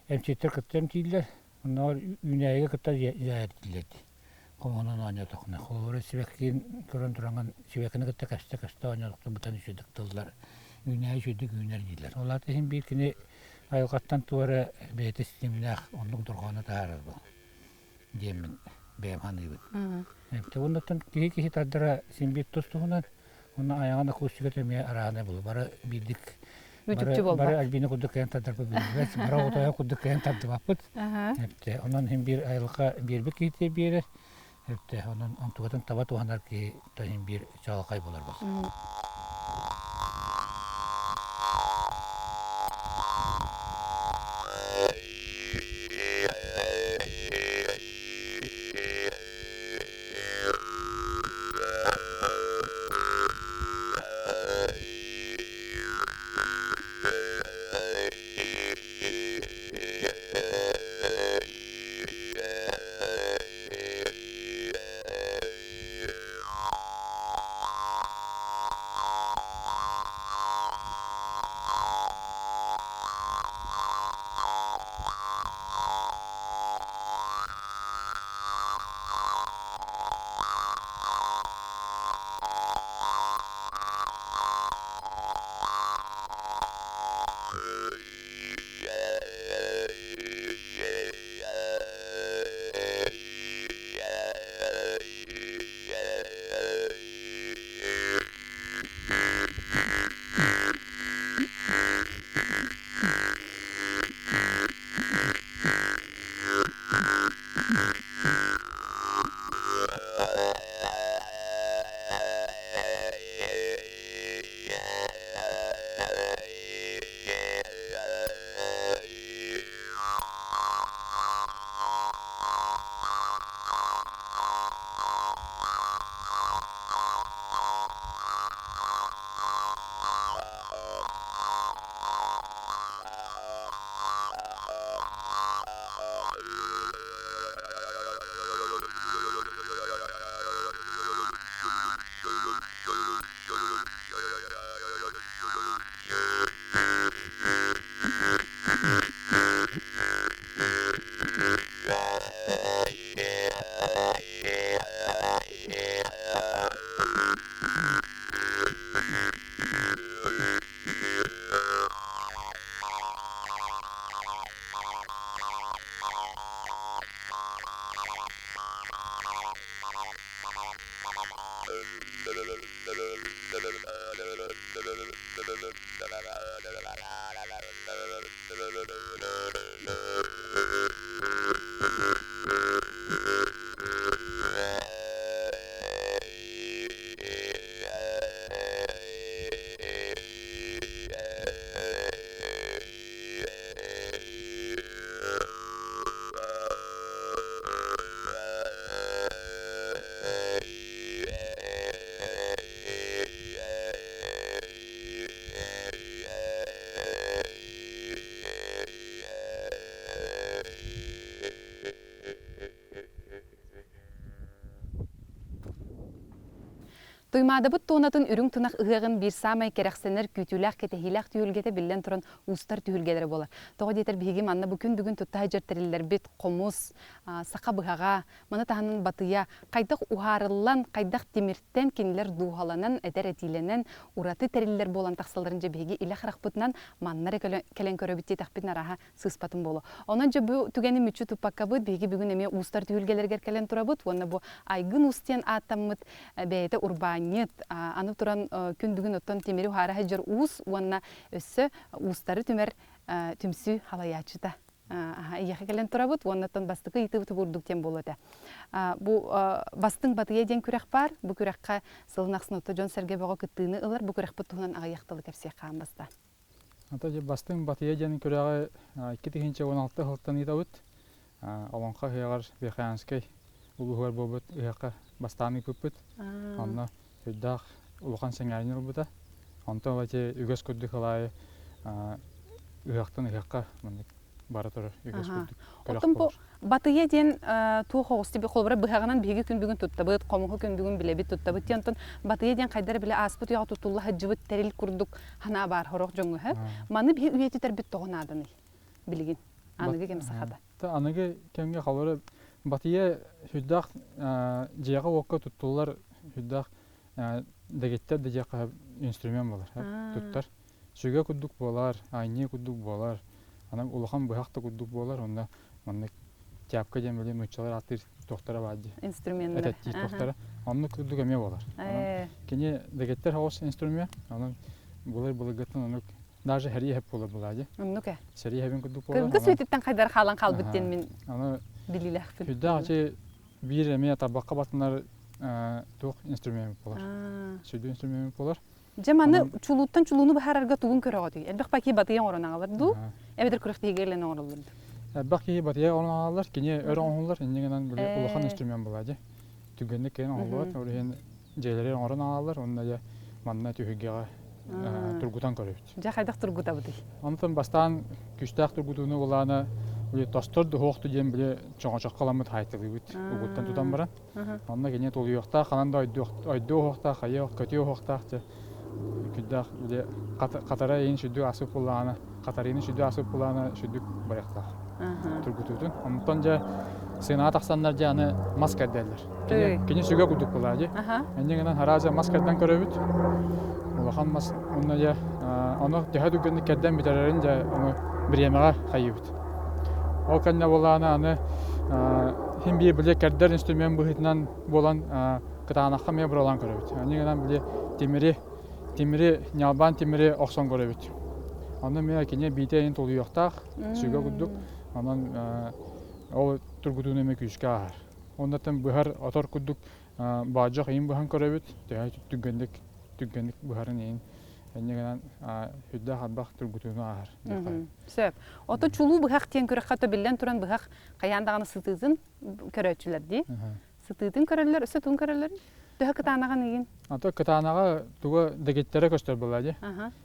эмчиттэр кытта эмтииллэр. Оннооҕор үүнээйигэ кытта дьээдиллэр дии. Хомуһунан оонньоотоххуна, холобура сибэккигин көрөн тураҥҥын сибэккини кытта кэстэ-кэстэ оонньоотоххуна бытан үчүгэйдик тыллар, үүнээйи үчүгэйдик үүнэр дииллэр. Ол аата иһин биир кини айылҕаттан туох эрэ бэйэтэ ситимнээх оннук дорҕоону таһаарар бу диэммин бэйэм саныыбын. Уоннаттан киһи киһи тардара син биир тус-туһунан, уонна айаҕын акустиката эмиэ арааһынай буолар. Бары биирдик Мүтүкчү бары, бары Альбина курдук кыайан тардарбыт биллибэт, бары оҕотойо курдук кыайан тардыбаппыт. Эптэ, онон иһин биир айылҕа биэрбит киһитэ биэрэр. Эптэ, онон онтугатын таба туһанар киһи иһин биир чаҕылхай буолар буолар. Туймаадабыт туонатын үрүҥ тунах ыһыаҕын биир саамай кэрэхсэнэр күүтүүлээх кэтэһиилээх түһүлгэтэ биллэн туран уустар түһүлгэлэрэ буолар. Тоҕо диэтэр биһиги манна бу күн бүгүн тутта сылдьар тэриллэрбит хомус, саха быһаҕа, маны таһынан батыйа хайдах уһаарыллан, хайдах тимиртэн кинилэр дууһаланан, этэр этиилэнэн ураты тэриллэр буолан тахсалларын дьэ биһиги илэ харахпытынан манна эрэ кэлэн көрөбүт диэтэхпитин арааһа сыыспатым буолуо. Онон дьэ бу түгэни мүччү туппаккабыт, биһиги бүгүн эмиэ уустар түһүлгэлэригэр кэлэн турабыт уонна бу Айгын Уус диэн ааттаммыт бэйэтэ урбаанньыт, аны туран күн бүгүн оттон тимири уһаара сылдьар уус уонна өссө уустары түмэр түмсүү халайааччыта эйиэхэ кэлэн турабыт уонна оттон бастакы ыйытыыбыт бурдук диэн буолуо этэ. Бу бастыҥ батыйа диэн күрэх баар. Бу күрэххэ сылын ахсын отто дьон-сэргэ бөҕө кыттыыны ылар. Бу күрэхпит туһунан аҕыйах тылы кэпсиэх хаан баста. Ата дьэ бастыҥ батыйа диэн күрэҕи 2016 сылтан ыытабыт. Олоҥхо ыһыаҕар Верхоянскай улууһугар буолбут ыһыахха бастаан ыыппыппыт. Онно сүрдээх улахан сэҥээриини ылбыта. Онтон ити үгэс курдук ылаайы ыһыахтан ыһыахха маннык бара турар үгэс курдук күрэх Оттон бу буолар. Батыйа диэн туох оҕус тиби холобура быһаҕынан биһиги күн бүгүн туттабыт, хомуһу күн бүгүн билэбит туттабыт диэн онтон батыйа диэн хайдара билэ ааспыт үйэҕэ туттулла сылдьыбыт тэрил курдук санаа баар сорох дьоҥҥо сөп. Маны биһи үйэтитэрбит тоҕо нааданый билигин аныгы кэм сахата? Аныгы кэмҥэ холобура Батыйа сүрдээх дьиэҕэ-уокка туттуллар сүрдээх дэгиттэр да диэххэ инструмент буолар, туттар. Сүгэ курдук буолар, айньыы курдук буолар, аны улахан быһах да курдук буолар, онно маннык тяпка диэн били нууччалар ааттыыр туохтара баар дии. Инструменнар. Этэттиир туохтара. Оннук курдук эмиэ буолар. Кини дэгиттэр соҕус инструмент, онон былыр былыргыттан оннук даже сэрии эһэп буолар буолаа дии. Оннук ээ. Сэрии эһэбин курдук буолар. Кыргыз сүүтүттэн хайдар хаалан хаалбыт диэн мин билиилээхпин. Сүрдээх ачы биир эмиэ тарбахха батынар туох инструмент буолар. Сүдү инструмент буолар. Дьэ маны чулууттан чулууну быһаарарга тугун көрөҕүтүй? Элбэх киһи батыйа оҥорон аҕалар дуу? Эбэтэр күрэхтэһиигэ илэн оҥороллор дуу? Элбэх киһи батыйа оҥорон аҕалар, кини өр оҥоһуллар, инньэ гынан били улахан инструмент буолаа дии. Түгэнник кэлэн оҥоһуллубат, ол иһин дьиэлэри оҥорон аҕалаллар уонна дьэ манна түһүлгэҕэ тургутан көрөбүт. Дьэ хайдах тургутабытый? Онтон бастаан күүстээх тургутууну булаана били тостор дуһуохту диэн били чоҥочоххоламмыт хаайтылыыбыт угуттан тутан баран. Онно кини тулуйуохтаах, ханан да ойдуо уһуохтаах, хайыах көтүө уһуохтаах дьэ күрдээх били хатара иин сүрдүк асып буллаҕына хатарыыны сүрдүк асып буллаҕына сүрдүк барыахтаах тургутуутун. Онтон дьэ сыанаҕа тахсаннар дьэ аны мас кэрдэллэр. Кини сүгэ курдук буолаа дии. Инньэ гынан харааза мас кэрдэн көрөбүт. Улахан мас онно дьэ ону төһө түргэнник кэрдэн бүтэрэрин дьэ ону бириэмэҕэ хайыыбыт. Ол кэннэ буолаана аны хин биир били кэрдэр инструмент быһыытынан буолан кытаанахха эмиэ быралаан көрөбүт. Инньэ гынан били тимири тимири ньалбаан тимири охсон көрөбүт. Онно эмиэ кини биитэ иһин тулуйуохтаах сүгэ курдук. Онон ол тургутууну эмиэ күүскэ ааһар. Оннуттан быһар отор курдук баадьах иин быһан көрөбүт, төһө түргэнник түргэнник быһарын иин инньэ гынан сүрдээх арбах тургутууну ааһар. Сөп. Ото чулуу быһах диэн күрэххэ то биллэн туран быһах хайаан даҕаны сытыытын көрөөччүлэр дии. Сытыытын көрөллөр, өссө тугун көрөллөр? Төһө кытаанаҕын игин? Ато кытаанаҕа туга дэгиттэрэ көстөр буолаа дии.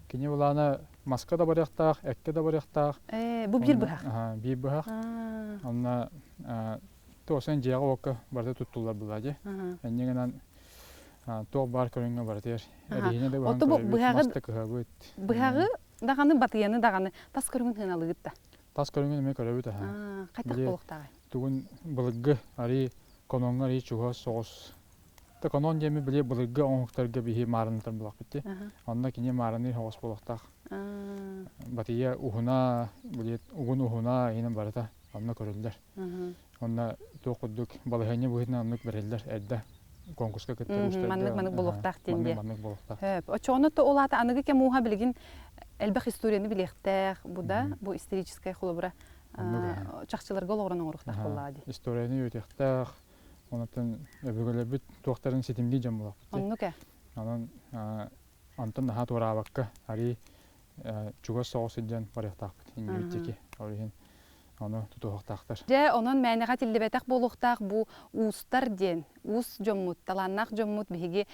Кини булаана маска да барыахтаах, эккэ да барыахтаах. Бу биир быһах. Биир быһах. Онно Туосан дьиэҕэ-уокка барыта туттуллар буолаа дии. Инньэ гынан туох баар көрүҥҥэ барытыгар эриһини да быһан көрөбүт, мас да кыһабыт. Быһаҕы даҕаны, батыйаны даҕаны тас көрүҥүн сыаналыыгыт да? Тас көрүҥүн эмиэ көрөбүт аһа. Хайдах буолуохтааҕый? Тугун былыргы арыы коноҥҥо арыы чугас соҕус. Та конон диэми били былыргы оҥоһуктарга биһи маарынатар буолахпыт дии. Онно кини маарыныы соҕус буолуохтаах. Батыйа уһуна, били угун уһуна иһинэн барыта онно көрүллэр. Онно туох курдук балаһыанньа быһыытынан оннук бэриллэр эрдэ конкурска кыттар уустарга маннык маннык буолуохтаах диэн маннык маннык буолуохтаах. Сөп. Оччоҕуна то ол аата аныгы кэм ууһа билигин элбэх историяны билиэхтээх бу да бу историческай холобура чахчыларга олоҕуран оҥоруохтаах буоллаҕа дии. Историяны үөрэтиэхтээх, онтон өбүгэлэрбит туохтарын ситимнии дьон буолуохпут. Оннук ээ. Онон онтон наһаа туораабакка арыы чугас соҕус сылдьан барыахтаахпыт иннибит диэки. Ол иһин ону тутуһуохтаахтар. Дьэ, онон мээнэҕэ тиллибэтэх буолуохтаах бу уустар диэн уус дьоммут, талааннаах дьоммут биһиги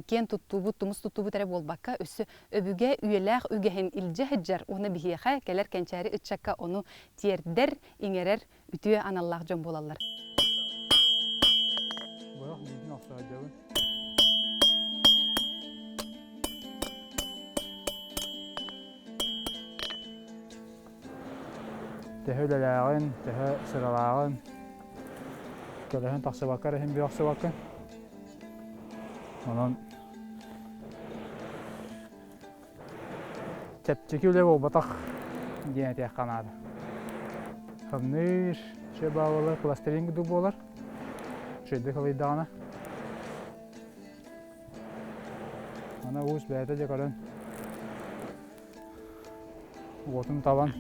киэн туттуубут, тумус туттуубут эрэ буолбакка, өссө өбүгэ үйэлээх үгэһин илдьэ сылдьар уонна биһиэхэ кэлэр кэнчээри ыччакка ону тиэрдэр, иҥэрэр үтүө аналлаах дьон буолаллар. Төһө үлэлээҕин, төһө сыралааҕын көлөһүн тахсыбакка эрэ иһин бүөхсүбаккын. Онон чэпчэки үлэ буолбатах диэн этиэххэ наада. Хамныыр, чэ баалалар пластилин курдук буолар. Үчүгэйдик халыйдаҕына. Аны уус бэйэтэ дьэ көрөн уотун табан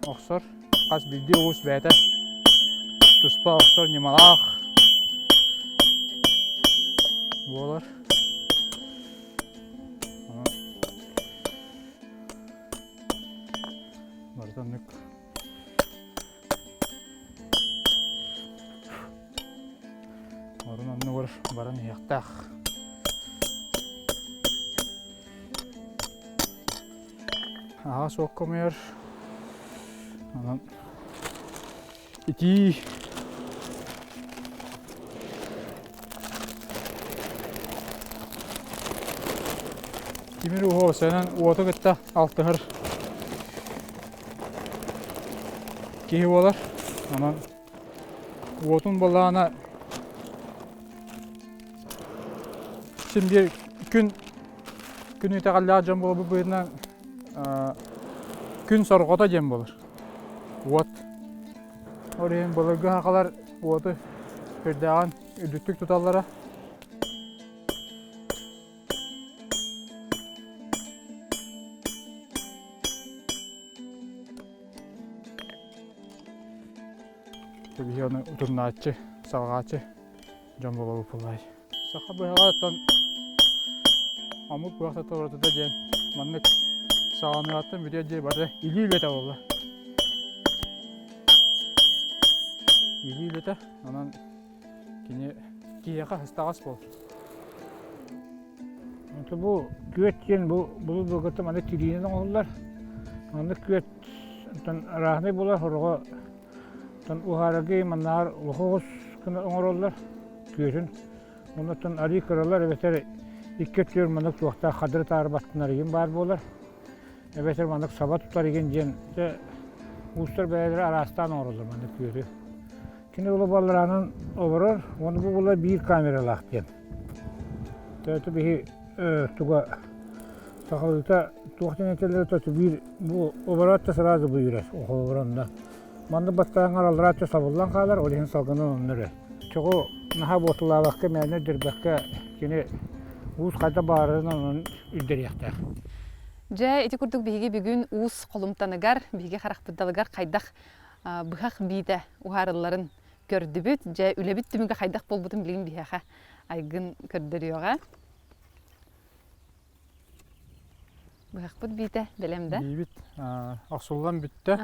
охсор. Хас биирдии уус бэйэтэ туспа охсор ньымалаах буолар. Барыта оннук Орун оннугар баран иһиэхтээх. Аҕа суох көмөйөр. Онон итии тимир уһуо сэнэн уоту кытта алтыһар киһи буолар. Онон. Уотун балаана син биир күн күн итэҕэллээх дьон буолбут быһыытынан күн сорҕото диэн буолар. Уот. Ол иһин былыргы сахалар уоту үрдээҕин үрдүктүк туталлара. Биһи ону утумнааччы, салҕааччы дьон буолабыт буоллаай. Саха быһаҕа омук быһахта уратыта диэн маннык саҕаланыаҕыттан бүтүөр диэри бары илии үлэтэ буолла. Илии үлэтэ, онон кини киһиэхэ сыстаҕас буолар. Бу күөт диэн бу былыр-былыргыттан маннык тириинэн оҥоһуллар. Маннык күөт онтон арааһынай буолар, сороҕо оттон уһаарарга маннааҕар улахан оҕус гына оҥороллор күөтүн. Оннуттан арыы кыралар эбэтэр икки өттүгэр маннык туохтаах хадыры таары баттанар игин баар буолар. Эбэтэр маннык саба тутар игин диэн дьэ уустар бэйэлэрэ араастаан оҥороллор маннык күөтү. Кини ол баллараанан олорор, уонна бу буолар биир камералаах диэн. Төтө биһи туга сахалыыта туох диэн этэллэр то биир бу оборот да сразу буйурар оһолоронно. Манна баттаан алларааччы сабыллан хаалар, ол иһин салгынан онно эрэ. Чоҕу наһаа буотулаабакка, мээнэ үрдэрбэккэ кини уус хайда баарынан онон үрдэриэхтээх. Дьэ, ити курдук биһиги бүгүн уус холумтаныгар, биһиги харахпыт далыгар хайдах быһах биитэ уһаарылларын көрдүбүт. Дьэ, үлэбит түмүгэ хайдах буолбутун билигин биһиэхэ Айгын көрдөрүөҕэ. Быһахпыт биитэ бэлэм да? Биибит охсуллан бүттэ.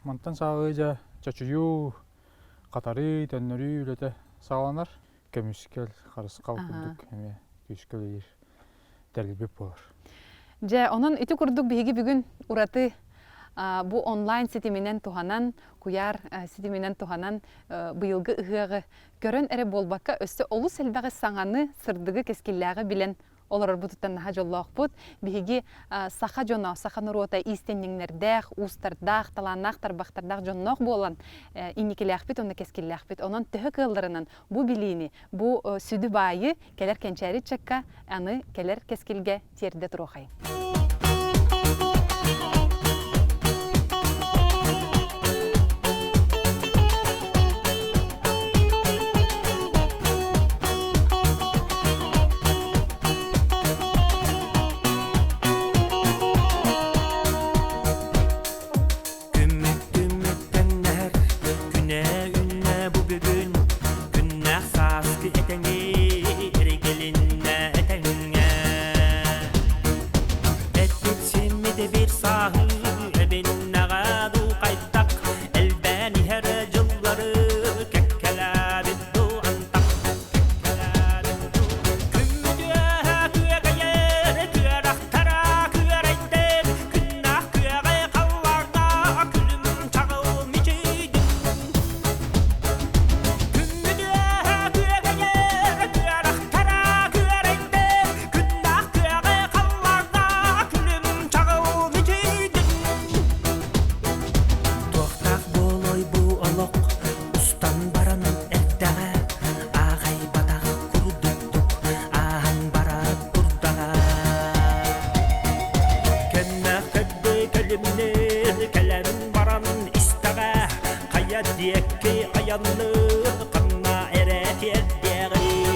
Мантан сааҕыы дьэ чочуйуу, хатарыы, төннөрүү үлэтэ саҕаланар. Көмүскэл, харысхал курдук эмиэ күүскэ үлэлиир тэрилбит буолар. Дьэ, онон ити курдук биһиги бүгүн ураты бу онлайн ситиминэн туһанан, куйаар ситиминэн туһанан быйылгы ыһыаҕы көрөн эрэ буолбакка, өссө олус элбэҕи саҥаны, сырдыгы, кэскиллээҕи билэн олорорбутуттан наһаа дьоллоохпут. Биһиги саха дьоно, саха норуота иистэнньэҥнэрдээх, уустардаах, талааннаах тарбахтардаах дьонноох буолан инникилээхпит уонна кэскиллээхпит. Онон төһө кыалларынан бу билиини, бу сүдү баайы кэлэр кэнчээри ыччакка аны кэлэр кэскилгэ тиэрдэ туруохайын. Күммүт түмүктэннэр, күнэ үүннэ бу бүгүн, күннээх сааскы этэҥи эргилиннэ этэҥҥэ. Эппит симмит биир сааһы эбиннэҕэ дуу хайдах, элбээн иһэр дьыллары кэккэлээбит дуу антах. Кэккэлээбит дуу. Күммүт үөһэ күөгэйэр, күөрэхтэрэ күөрэйдэр, Күннээх күөҕэ халлааҥҥа күлүм чаҕыл мичийдин. Күммүт үөһэ күөгэйэр, күөрэхтэрэ күөрэйдэр, Күннээх күөҕэ халлааҥҥа күлүм чаҕыл мичийдин. Туохтаах буолуой бу олох устан баран эрдэҕэ, Ааҕайбатах курдуктук ааһан бара турдаҕа. Кэннэх кэрдэ кэлимнир кэлэн баран истэҕэ, Хайа диэки айанныы ханна эрэ тиэрдиэҕий.